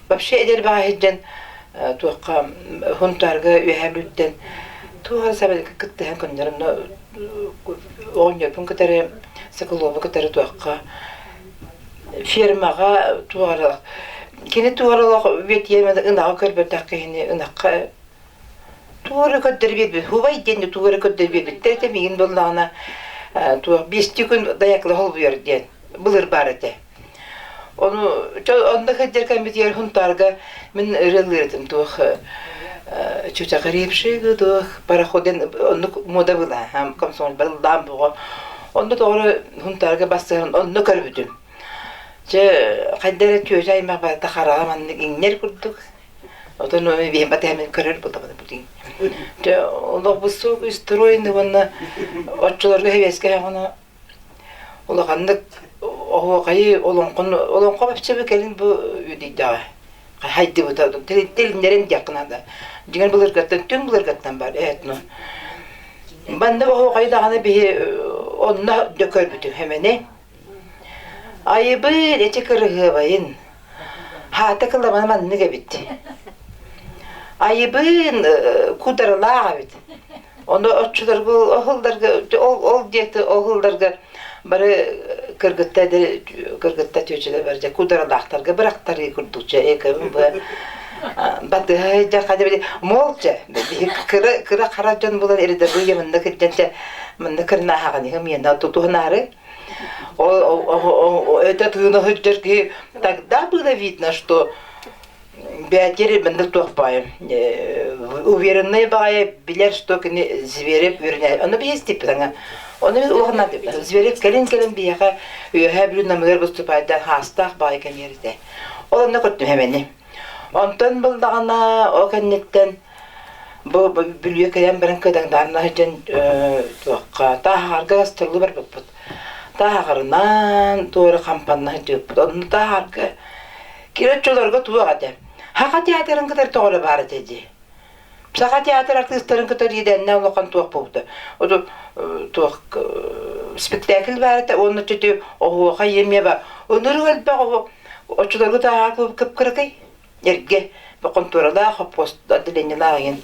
вообще эдэр баҕа сылдьан туохха Хунтаарга үөһээ Бүлүүттэн туох эрэ сабыдыка кыттыһан көннөрөн оҕонньорбун кытары Соколову кытары туохха фермаҕа туох эрэ кини туох эрэ олох үөтүйэн ынаҕы көрбөтөх киһини ынахха туох эрэ көрдөрө биэрбит хубай диэн тугу эрэ көрдөрө биэрбиттэр этэ миигин буоллаҕына туох биэстии күн даякла холбуйар диэн былыр баар этэ ону онно сылдьар кэммитигэр Хунтаарга мин ырыалыыр этим туох чучакарипшигы туох пароходен оннук мода была комсомол барыллаан буҕа онно тоҕо Хунтаарга бастыһан онно көрбүтүм чэ хайда эрэ түөчэ аймах барыта хараҕа маннык иҥнэр курдук Отон биһим батыһамын көрөр булабын бутин. Те олох высокий стройный уонна оччолорго хэбиэскэ хаҕына улаханнык оһуохайы олоҥхону олоҥхо вообще кэлин бу үдүйдэҕэ хайдыбыта тилиннэрин диэххэ наада. Дьиҥэр былыргаттан түҥ былыргаттан бар этно. Манна оһуохайы даҕаны биһи онно дьэ көрбүтүм хэмэни. Айыбыыр эти кырыһыабайын Хаата кыламана маннык эбит. Айыбыын кударылаах эбит. Ону оччолорго оһоллорго ол ол диэти оһоллорго бары кыргытта кыргытта түөчүлэр бар дьэ кударалаахтарга бырахтарыы курдук дьэ экөбүн бу батыһа дьэ хадэ били молча кыра кыра хара дьон булан рядовые манна кырдьан манна кырнааһаҕын иһим иэнэ тутуһунаары Это тыына сылдьар киһи тогда было видно, что бээтир маннык туох баайым уверенный баҕайы билэр, что кини Зверев үөрэнэ ону биһи истиппит ону мин улаханнаах Зверев кэлин-кэлин биһиэхэ Үөһээ Бүлүү намыгар выступайдаан хаастаах баҕайы кэмиэр этэ. Ол онно көрдүм эмэни. Онтон буллаҕына ол кэнниттэн бу Бүлүүгэ кэлэн баран Кыадаҥдаанна сылдьан туохха Тааһаҕарга гастролу барбыппыт. Тааһаҕарынан туора хампанна сылдьыбыппыт. Онно Тааһаҕарга киирэ оччолорго туох этэ? Саха театрын кытары тоҕо эрэ баар этэ дии. Саха театр артыыстарын кытары иэдээннээх улахан туох буолбута. Оту туох спектакль баар этэ уонна чөтү оһуохай эмиэ ба ынырык элбэх оһо оччолорго тааҕа клуб кып-кыракый эргэ хонтуоралаах хоппуос отделениелаах игин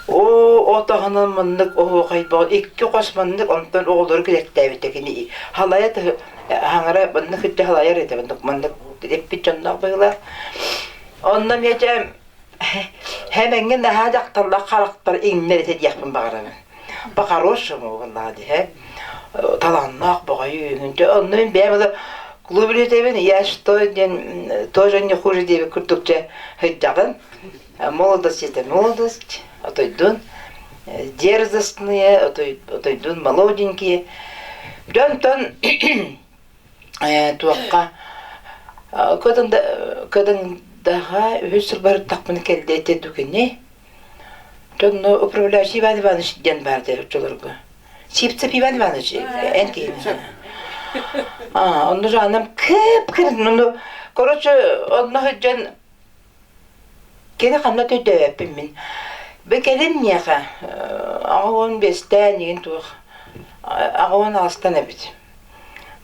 оо отоһунан маннык оһуохай икки хос маннык онтон оҕолору килэттээбитэ кини халайа хаҥара маннык кытта халайар этэ маннык маннык эппит дьонноох быһыылаах онно эмиэ дьэ Хэмэҥҥэ наһаа дьахталлар харахтар иҥнэр этэ диэхпин баҕарабын. По-хорошему буоллаҕа дии, талааннаах баҕайы Онно мин бэйэм ыла клуб үлэтэбин, я что диэн тоже не хуже диэбит курдук дьэ сылдьаҕын. Молодость это молодость, отойдун дерзостные, отойдун молоденькие. Дьонтон туохха. Кыдаңдаҕа үһүс сыл барыттахпына кэллэ этэ дүкүнү. Онно управляющий Иван Иванович диэн баар дии оччолорго. Сивцев Иван Иванович эн киһи. А, онно жаным кып-кыр, ну, короче, онно сылдьан кини ханна төйдөбөппүн мин. Бу кэлин миэхэ 85-тээн игин туох 86-тан эбит.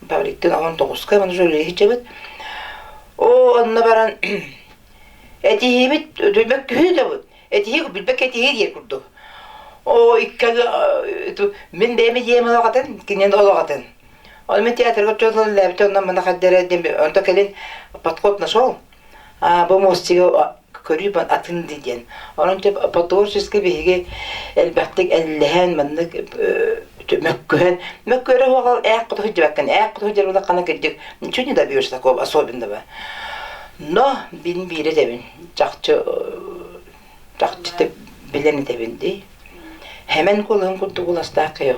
Павликтын 19-ка маны жолу иһичэбит. О, онно баран этиһиибит билбэт күһү да бут. Этиһии билбэт этиһии диир курдук. О, икки мин бэйэм идеям олоҕатын, кинин олоҕатын. Ол мен театрга чоллоллээбит онно мана хаддара онто кэлин подход нашел. А бу мостига көрүү атын диэн. Онон по творчески биһиги элбэхтик эллэһэн маннык мөккүһэн мөккүөрэ хуоҕал ээх куту сылдьыбаккын ээх куту сылдьар буоллаххына кырдьык ничего не добьешься такого особенного. Но бин биирэ этэбин чахчы чахчы билэн этэбин дии. Хэмэн куолаһын курдук уластаах киһи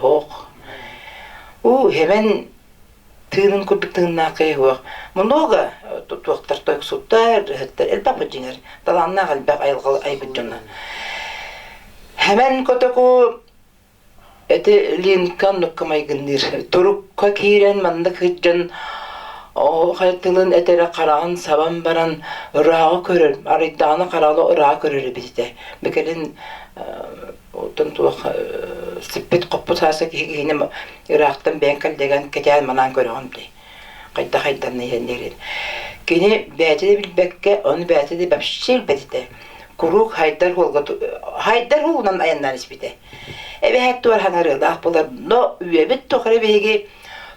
У хэмэн тыынын курдук тыыннаах киһи суох. Много туохтар тойуксуттар, ыһыттар элбэх бу дьиҥэр талааннаах элбэх айылҕа айбыт дьоно. Хэмэн котоку эти Линка оннукка майгынныыр. Турукка киирэн маннык сылдьан тылын этэрэ хараҕын сабан баран ырааҕы көрөр, арыйдаҕына хараҕы ырааҕы көрөр эбит этэ. Бэкэлин Оттон туох сиппит-хоппут сааска киһи киһини ыраахтан бэйэҥ кэллэгэн кэтээн манаан көрөҕүн дии. Хайдах хайданна иһэн Кини бэйэтэ да билбэккэ, ону бэйэтэ да вообще билбэт этэ. Куруук хайдар хуолга хайдар хуолунан айаннаан испитэ. Эбэһээт туор хаҥарыылаах буолар, но үөбүт тухары биһиги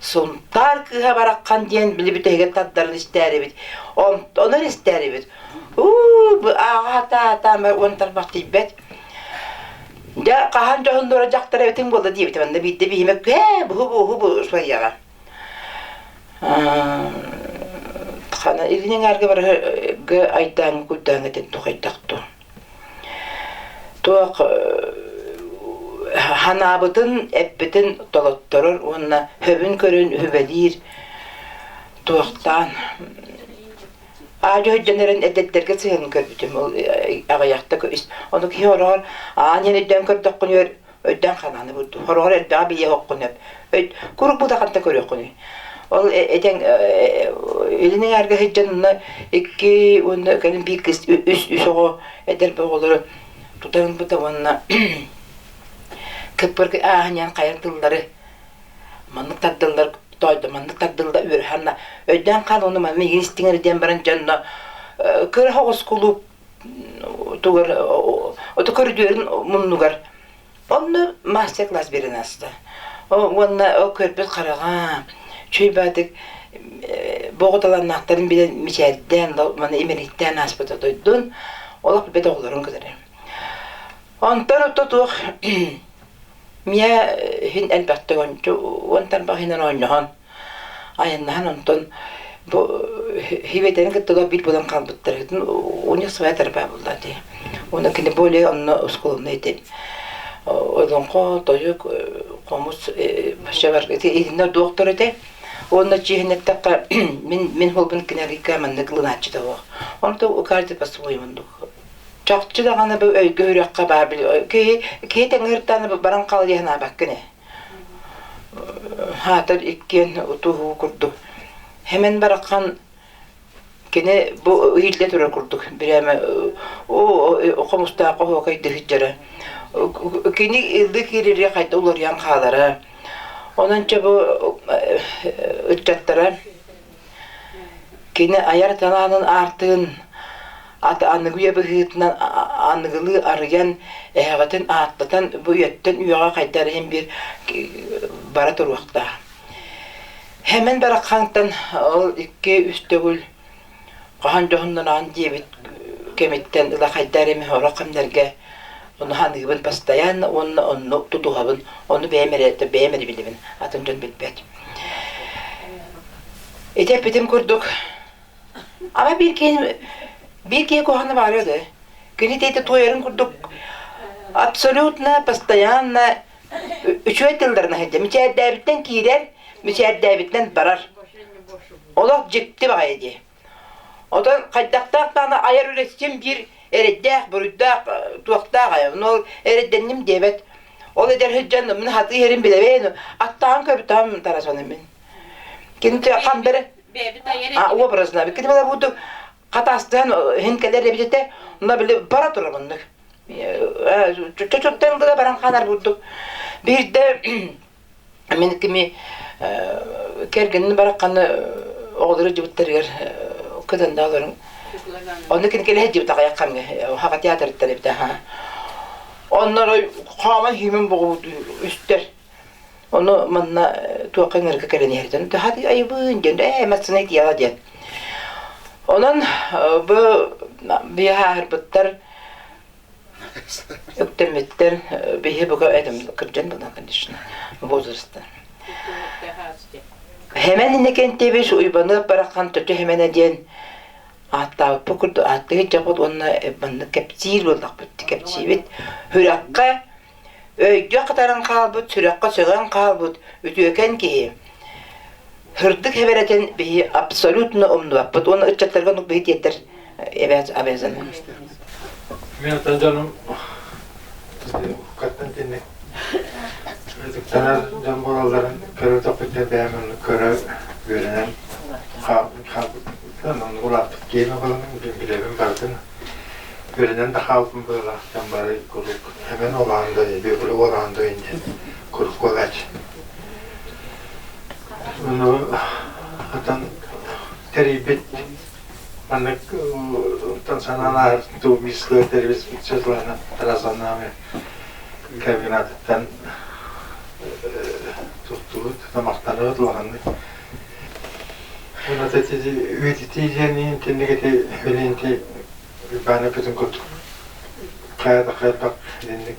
Сунтаар кыыһа бараххан диэн били бүтэһигэр тардарын истээрибит. Онон истээрибит. Уу, ааҕа сатаатаан уон тарбах тиийбэт. Дьэ, хаһан дьоһуннура дьахтар эбитиҥ буолла диэбитэ. Манна биирдэ биһимэ ээ, буһу буһу бу суойаҕа. Хана илин эҥээргэ барыга айдааҥҥа куйдааҥҥа этин тухайдахту. Туох ханаабытын, эппитин толотторор уонна хөбүн көрөн үһүбэлиир туохтаан Аа дьөһүддьэн эрэн эдэрдэргэ сыһыанын көрбүтүм ол аҕыйахта ону киһи хороҕор аан иһэн өйдөөн көрдөххүнүгэр өйдөөн ханааны бурду хороҕор элбэҕи билиэ оххун өп курук бутаханта көрүөххүнүй ол этэн илин эҥээргэ сылдьан онно икки уонна кэлин биир кыыс үс үс оҕо эдэр оҕолору тутан ылбыта уонна кыппыргы ааһан хайа тыллары маннык тардыллар тоойдо маннык тардылла үөрһанна өйдөөн хаал уну манна игин истиҥэр диэн баран дьонно кыра оҕус кулууп тугар ото көрдүөрүн муннугар онно мастер-класс берен аста уонна ол көрбүт хараҕа чүй баатык боҕуталаннаахтарын билэн мичээрдээн маны имэриттээн ааспыта дойдун олох билбэт оҕолорун кытары онтон ото туох Миэ иһин элбэхтик ончу уон тарбах иһинэн оонньоһон, айаннаһан онтон бу хибэтэрин кытта биир буолан хаалбыттар. У них своя тропа буолла дии. Уонна кини более онно ускулунна ити. Олоҥхо, тойук, хомус вообще бар ити итиннэ доктор этэ. Уонна чиэһинэттэххэ мин мин холбун кинэрикка маннык ылынааччы да суох. Онто каждый по-своему Чахчы даҕаны бу өйгө үрэххэ баар киһи киһи тэҥҥиртан баран хаалыа санаабаккын ээ. Хаатар иккиэн утуһуу курдук. Хэмэн бараххан кини бу иһиллэ турар курдук бирээмэ о хомустаах оһуокай дыһыдьара. Кини ыллыы киирири хайда уларыйан хаалара. Онон чэ бу ыччаттара Кини айар талаанын аартыгын аныгы үйэ быһыытынан аныгылыы арыйан, эһэҕитин ааттатан бу үйэттэн үйэҕэ хайдар иһин биир бара туруохтаах. Хэмэн бараххантан ол икки-үс төгүл хаһан дьоһуннанаан диэбит кэмиттэн ыла хайдар эми сорох кэмнэргэ ону ханыыбын постоянно уонна онну тутуһабын, ону бэйэм эрэ бэйэм эрэ билэбин, атын дьон билбэт. Ити эппитим курдук, ама биир киһи биир киһи куһаҕаны баҕарыа да, кини тиэтэ туойарын курдук абсолютно постоянно үчүгэй тылларын аһыйда. Мичээрдээбиттэн киирэр, мичээрдээбиттэн барар. Олох дьикти баҕайы дии. Отон хайдахтаах даҕаны айар үлэсчим биир эрэйдээх, буруйдаах, туохтаах айа. Ол эрэйдэнним диэбэт. Ол эдэр сылдьан мин хатыы иһэрин билэбин, аттаан көрбүтүм тарасаны мин. Кини хандары образно. Кини бала буду хатастыһан хин кэлэр эбит этэ, онно били бара турар оннук. Чочоттон да баран хаалар бурдук. Биирдэ мин кими кэргэнин барахханы оҕолору дьыбыттарыгар кытында олорун. Онно кини кэлэ дьыбыт аҕыйах хамҥа хака театрыттан эбитэ ха. Оннор хааман химин боҕубут үстэр. Ону манна туохха ыҥырга кэлэн иһэртэн хаты айыбын диэн ээ массына тиэҕэ диэн. Онон бу биһаарбыттар үктэммиттэр биһи бука этим кырдьан буолан конечно возраста. Хэмэн Иннокентьевич Уйбаныап барахан төтө хэмэнэ диэн ааттаабыппыт курдук ааттыы дьаппыт уонна маннык кэпсиир буоллахпыт кэпсиибит сүрэххэ өйгө хатаран хаалбыт сүрэххэ сөҕөн хаалбыт үтүөкэн киһи сырдык хэбэрэтин биһи абсолютно умнубаппыт уонна ыччаттарга оннук биһи тиэрдэр обязаны. Мен ата дьонум уккаттан тинник ытыктанар дьон буолалларын көрө тохпуттар бэйэм оннук көрө үөрэнэн хаалбыттан оннук улааппыт киһи буоламмын билэбин барытын үөрэнэн да хаалбытым быһыылаах дьон бары куруук эмэн олаан да бүөкүлэ олаан да диэн куруук буолааччы. Ону атан тэрийбит маннык тан санаан ааһар туу мисла тэрийбит Светлана Тарасовнаны комбинатыттан туттубут, тамахтанабыт улаханнык. Уонна үйэтитии диэн интинник ити билинти Уйбаан эппитин курдук хайа да хайдах итинник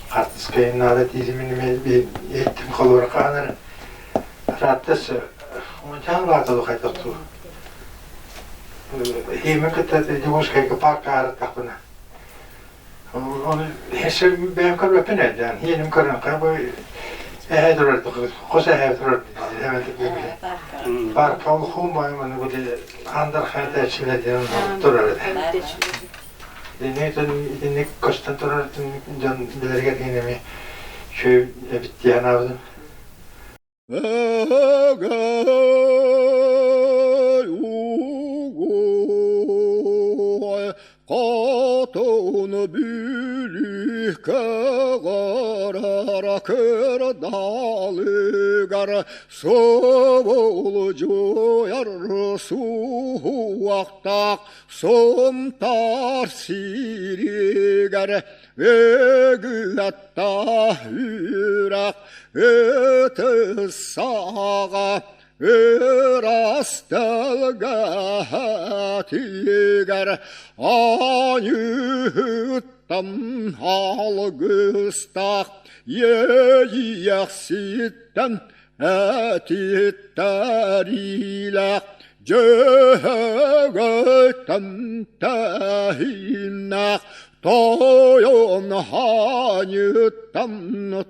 хаартыскайын наада диирим иһиттим холуора хаанар Раттас уончаан улааталу хайдах дуу Иимин кытта Дьокуускайга парка аарыттахпына Оны эссе бэйэм көрбөппүн ээ иэним көрөн бу эһээ турар хос эһээ турар парка ол хуумай маны били андар хайта диэн турар этэ итинник көстөн турар дьон билэргэ кинеми шөй эбит диэн аабытым. Эгэй, Хотун бүлүүкэ барара кырдаалыгар Соболдьуйар суһуохтаах сунтаар сиригэр Өгүлэтта үрэх ытыс саҕа ырас тэлгэһэтигэр Аньыыттан алгыстаах иэйиэхситтэн этиттэриилээх Дьөһөгөйтөн тэһииннээх тойон хааньыттан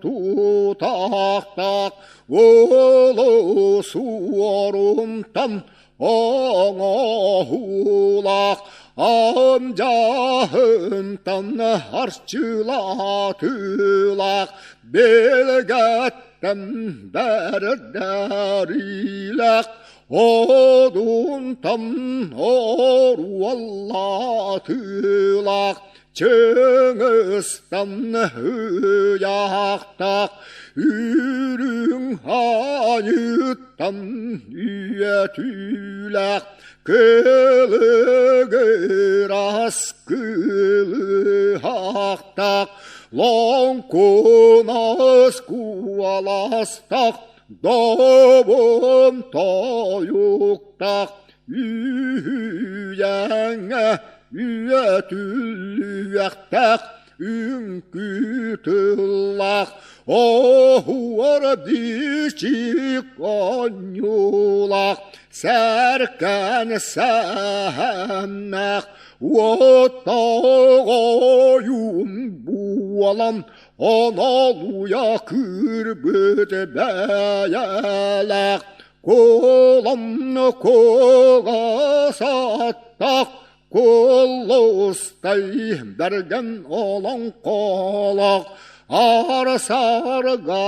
тутаахтаах улуу суорумтан оҥоһуулаах амдьаһынтан арчылаатыылаах билгэттэн бэрдэриилээх одунтан оруоллаатыылаах Чыҥыстан ыйаахтаах үрүҥ аньыттан үйэтүүлээх кылыгырас кылыһахтаах лоҥкунас куоластаах добун тойуктаах үһүйээҥҥэ үйэтүллүөхтээх үҥкүү тыллаах оһуор бичик оонньуулаах сэркэн сэһэннээх уоттоҕойум буолан онолуйа кыырбыт бэйэлээх. Кулам кугасаттах Куллустай бэргэн олоҥхолоох Ар-сарга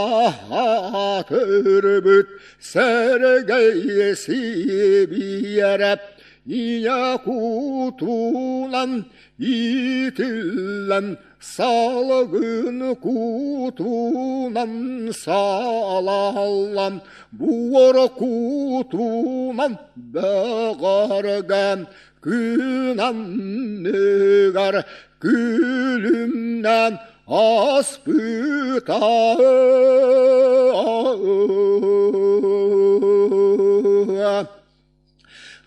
аатырбыт Сэргэй Сибиэрэп Ийэ кутунан иитиллэн Салгын кутунан салаллан Буор кутунан бөҕөргөн Күн анныгар күлүмнэн аспыта.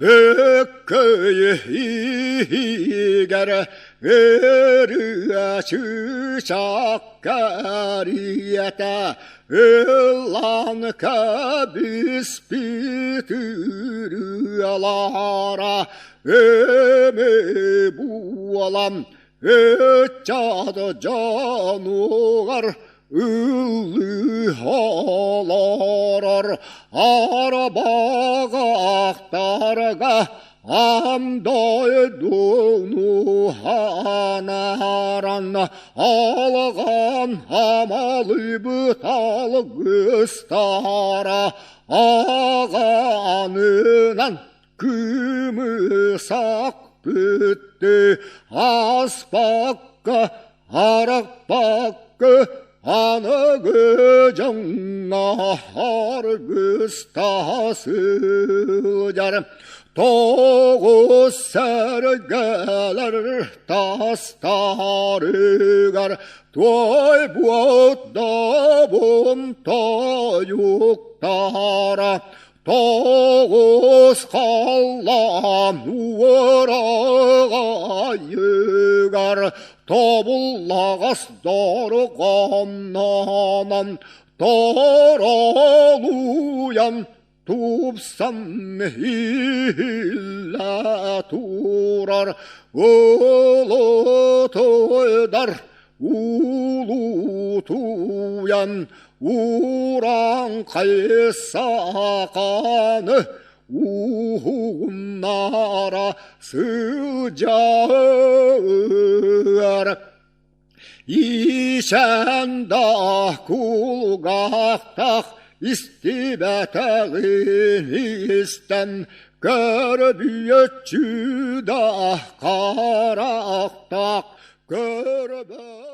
Өккөй иһигэр ырыа чыычаах кэриэтэ ыллаан кэбиспит ырыалара өмө буолан ыччат дьонугар ыллыы олорор арбаҕахтарга аан дойдуну анааран алҕан амалыйбыт алгыстара аҕанынан кымысак бүттү аспакка арахпакка аныгы дьоҥҥо аргыстаһа сылдьар тоҕус сэргэлэр тастарыгар туойбут добун тойуктара Тоҕус халлаан уораҕайыгар тобуллаҕас дорҕооннонон торолуйан тупсан иһиллэ турар улутуйдар Улуутуйан урааҥхай сааканы уһугуннара сылдьар. Иисэн да кулгаахтаах истибэтэҕин истэн көрбүөччү да харахтаах көрбө.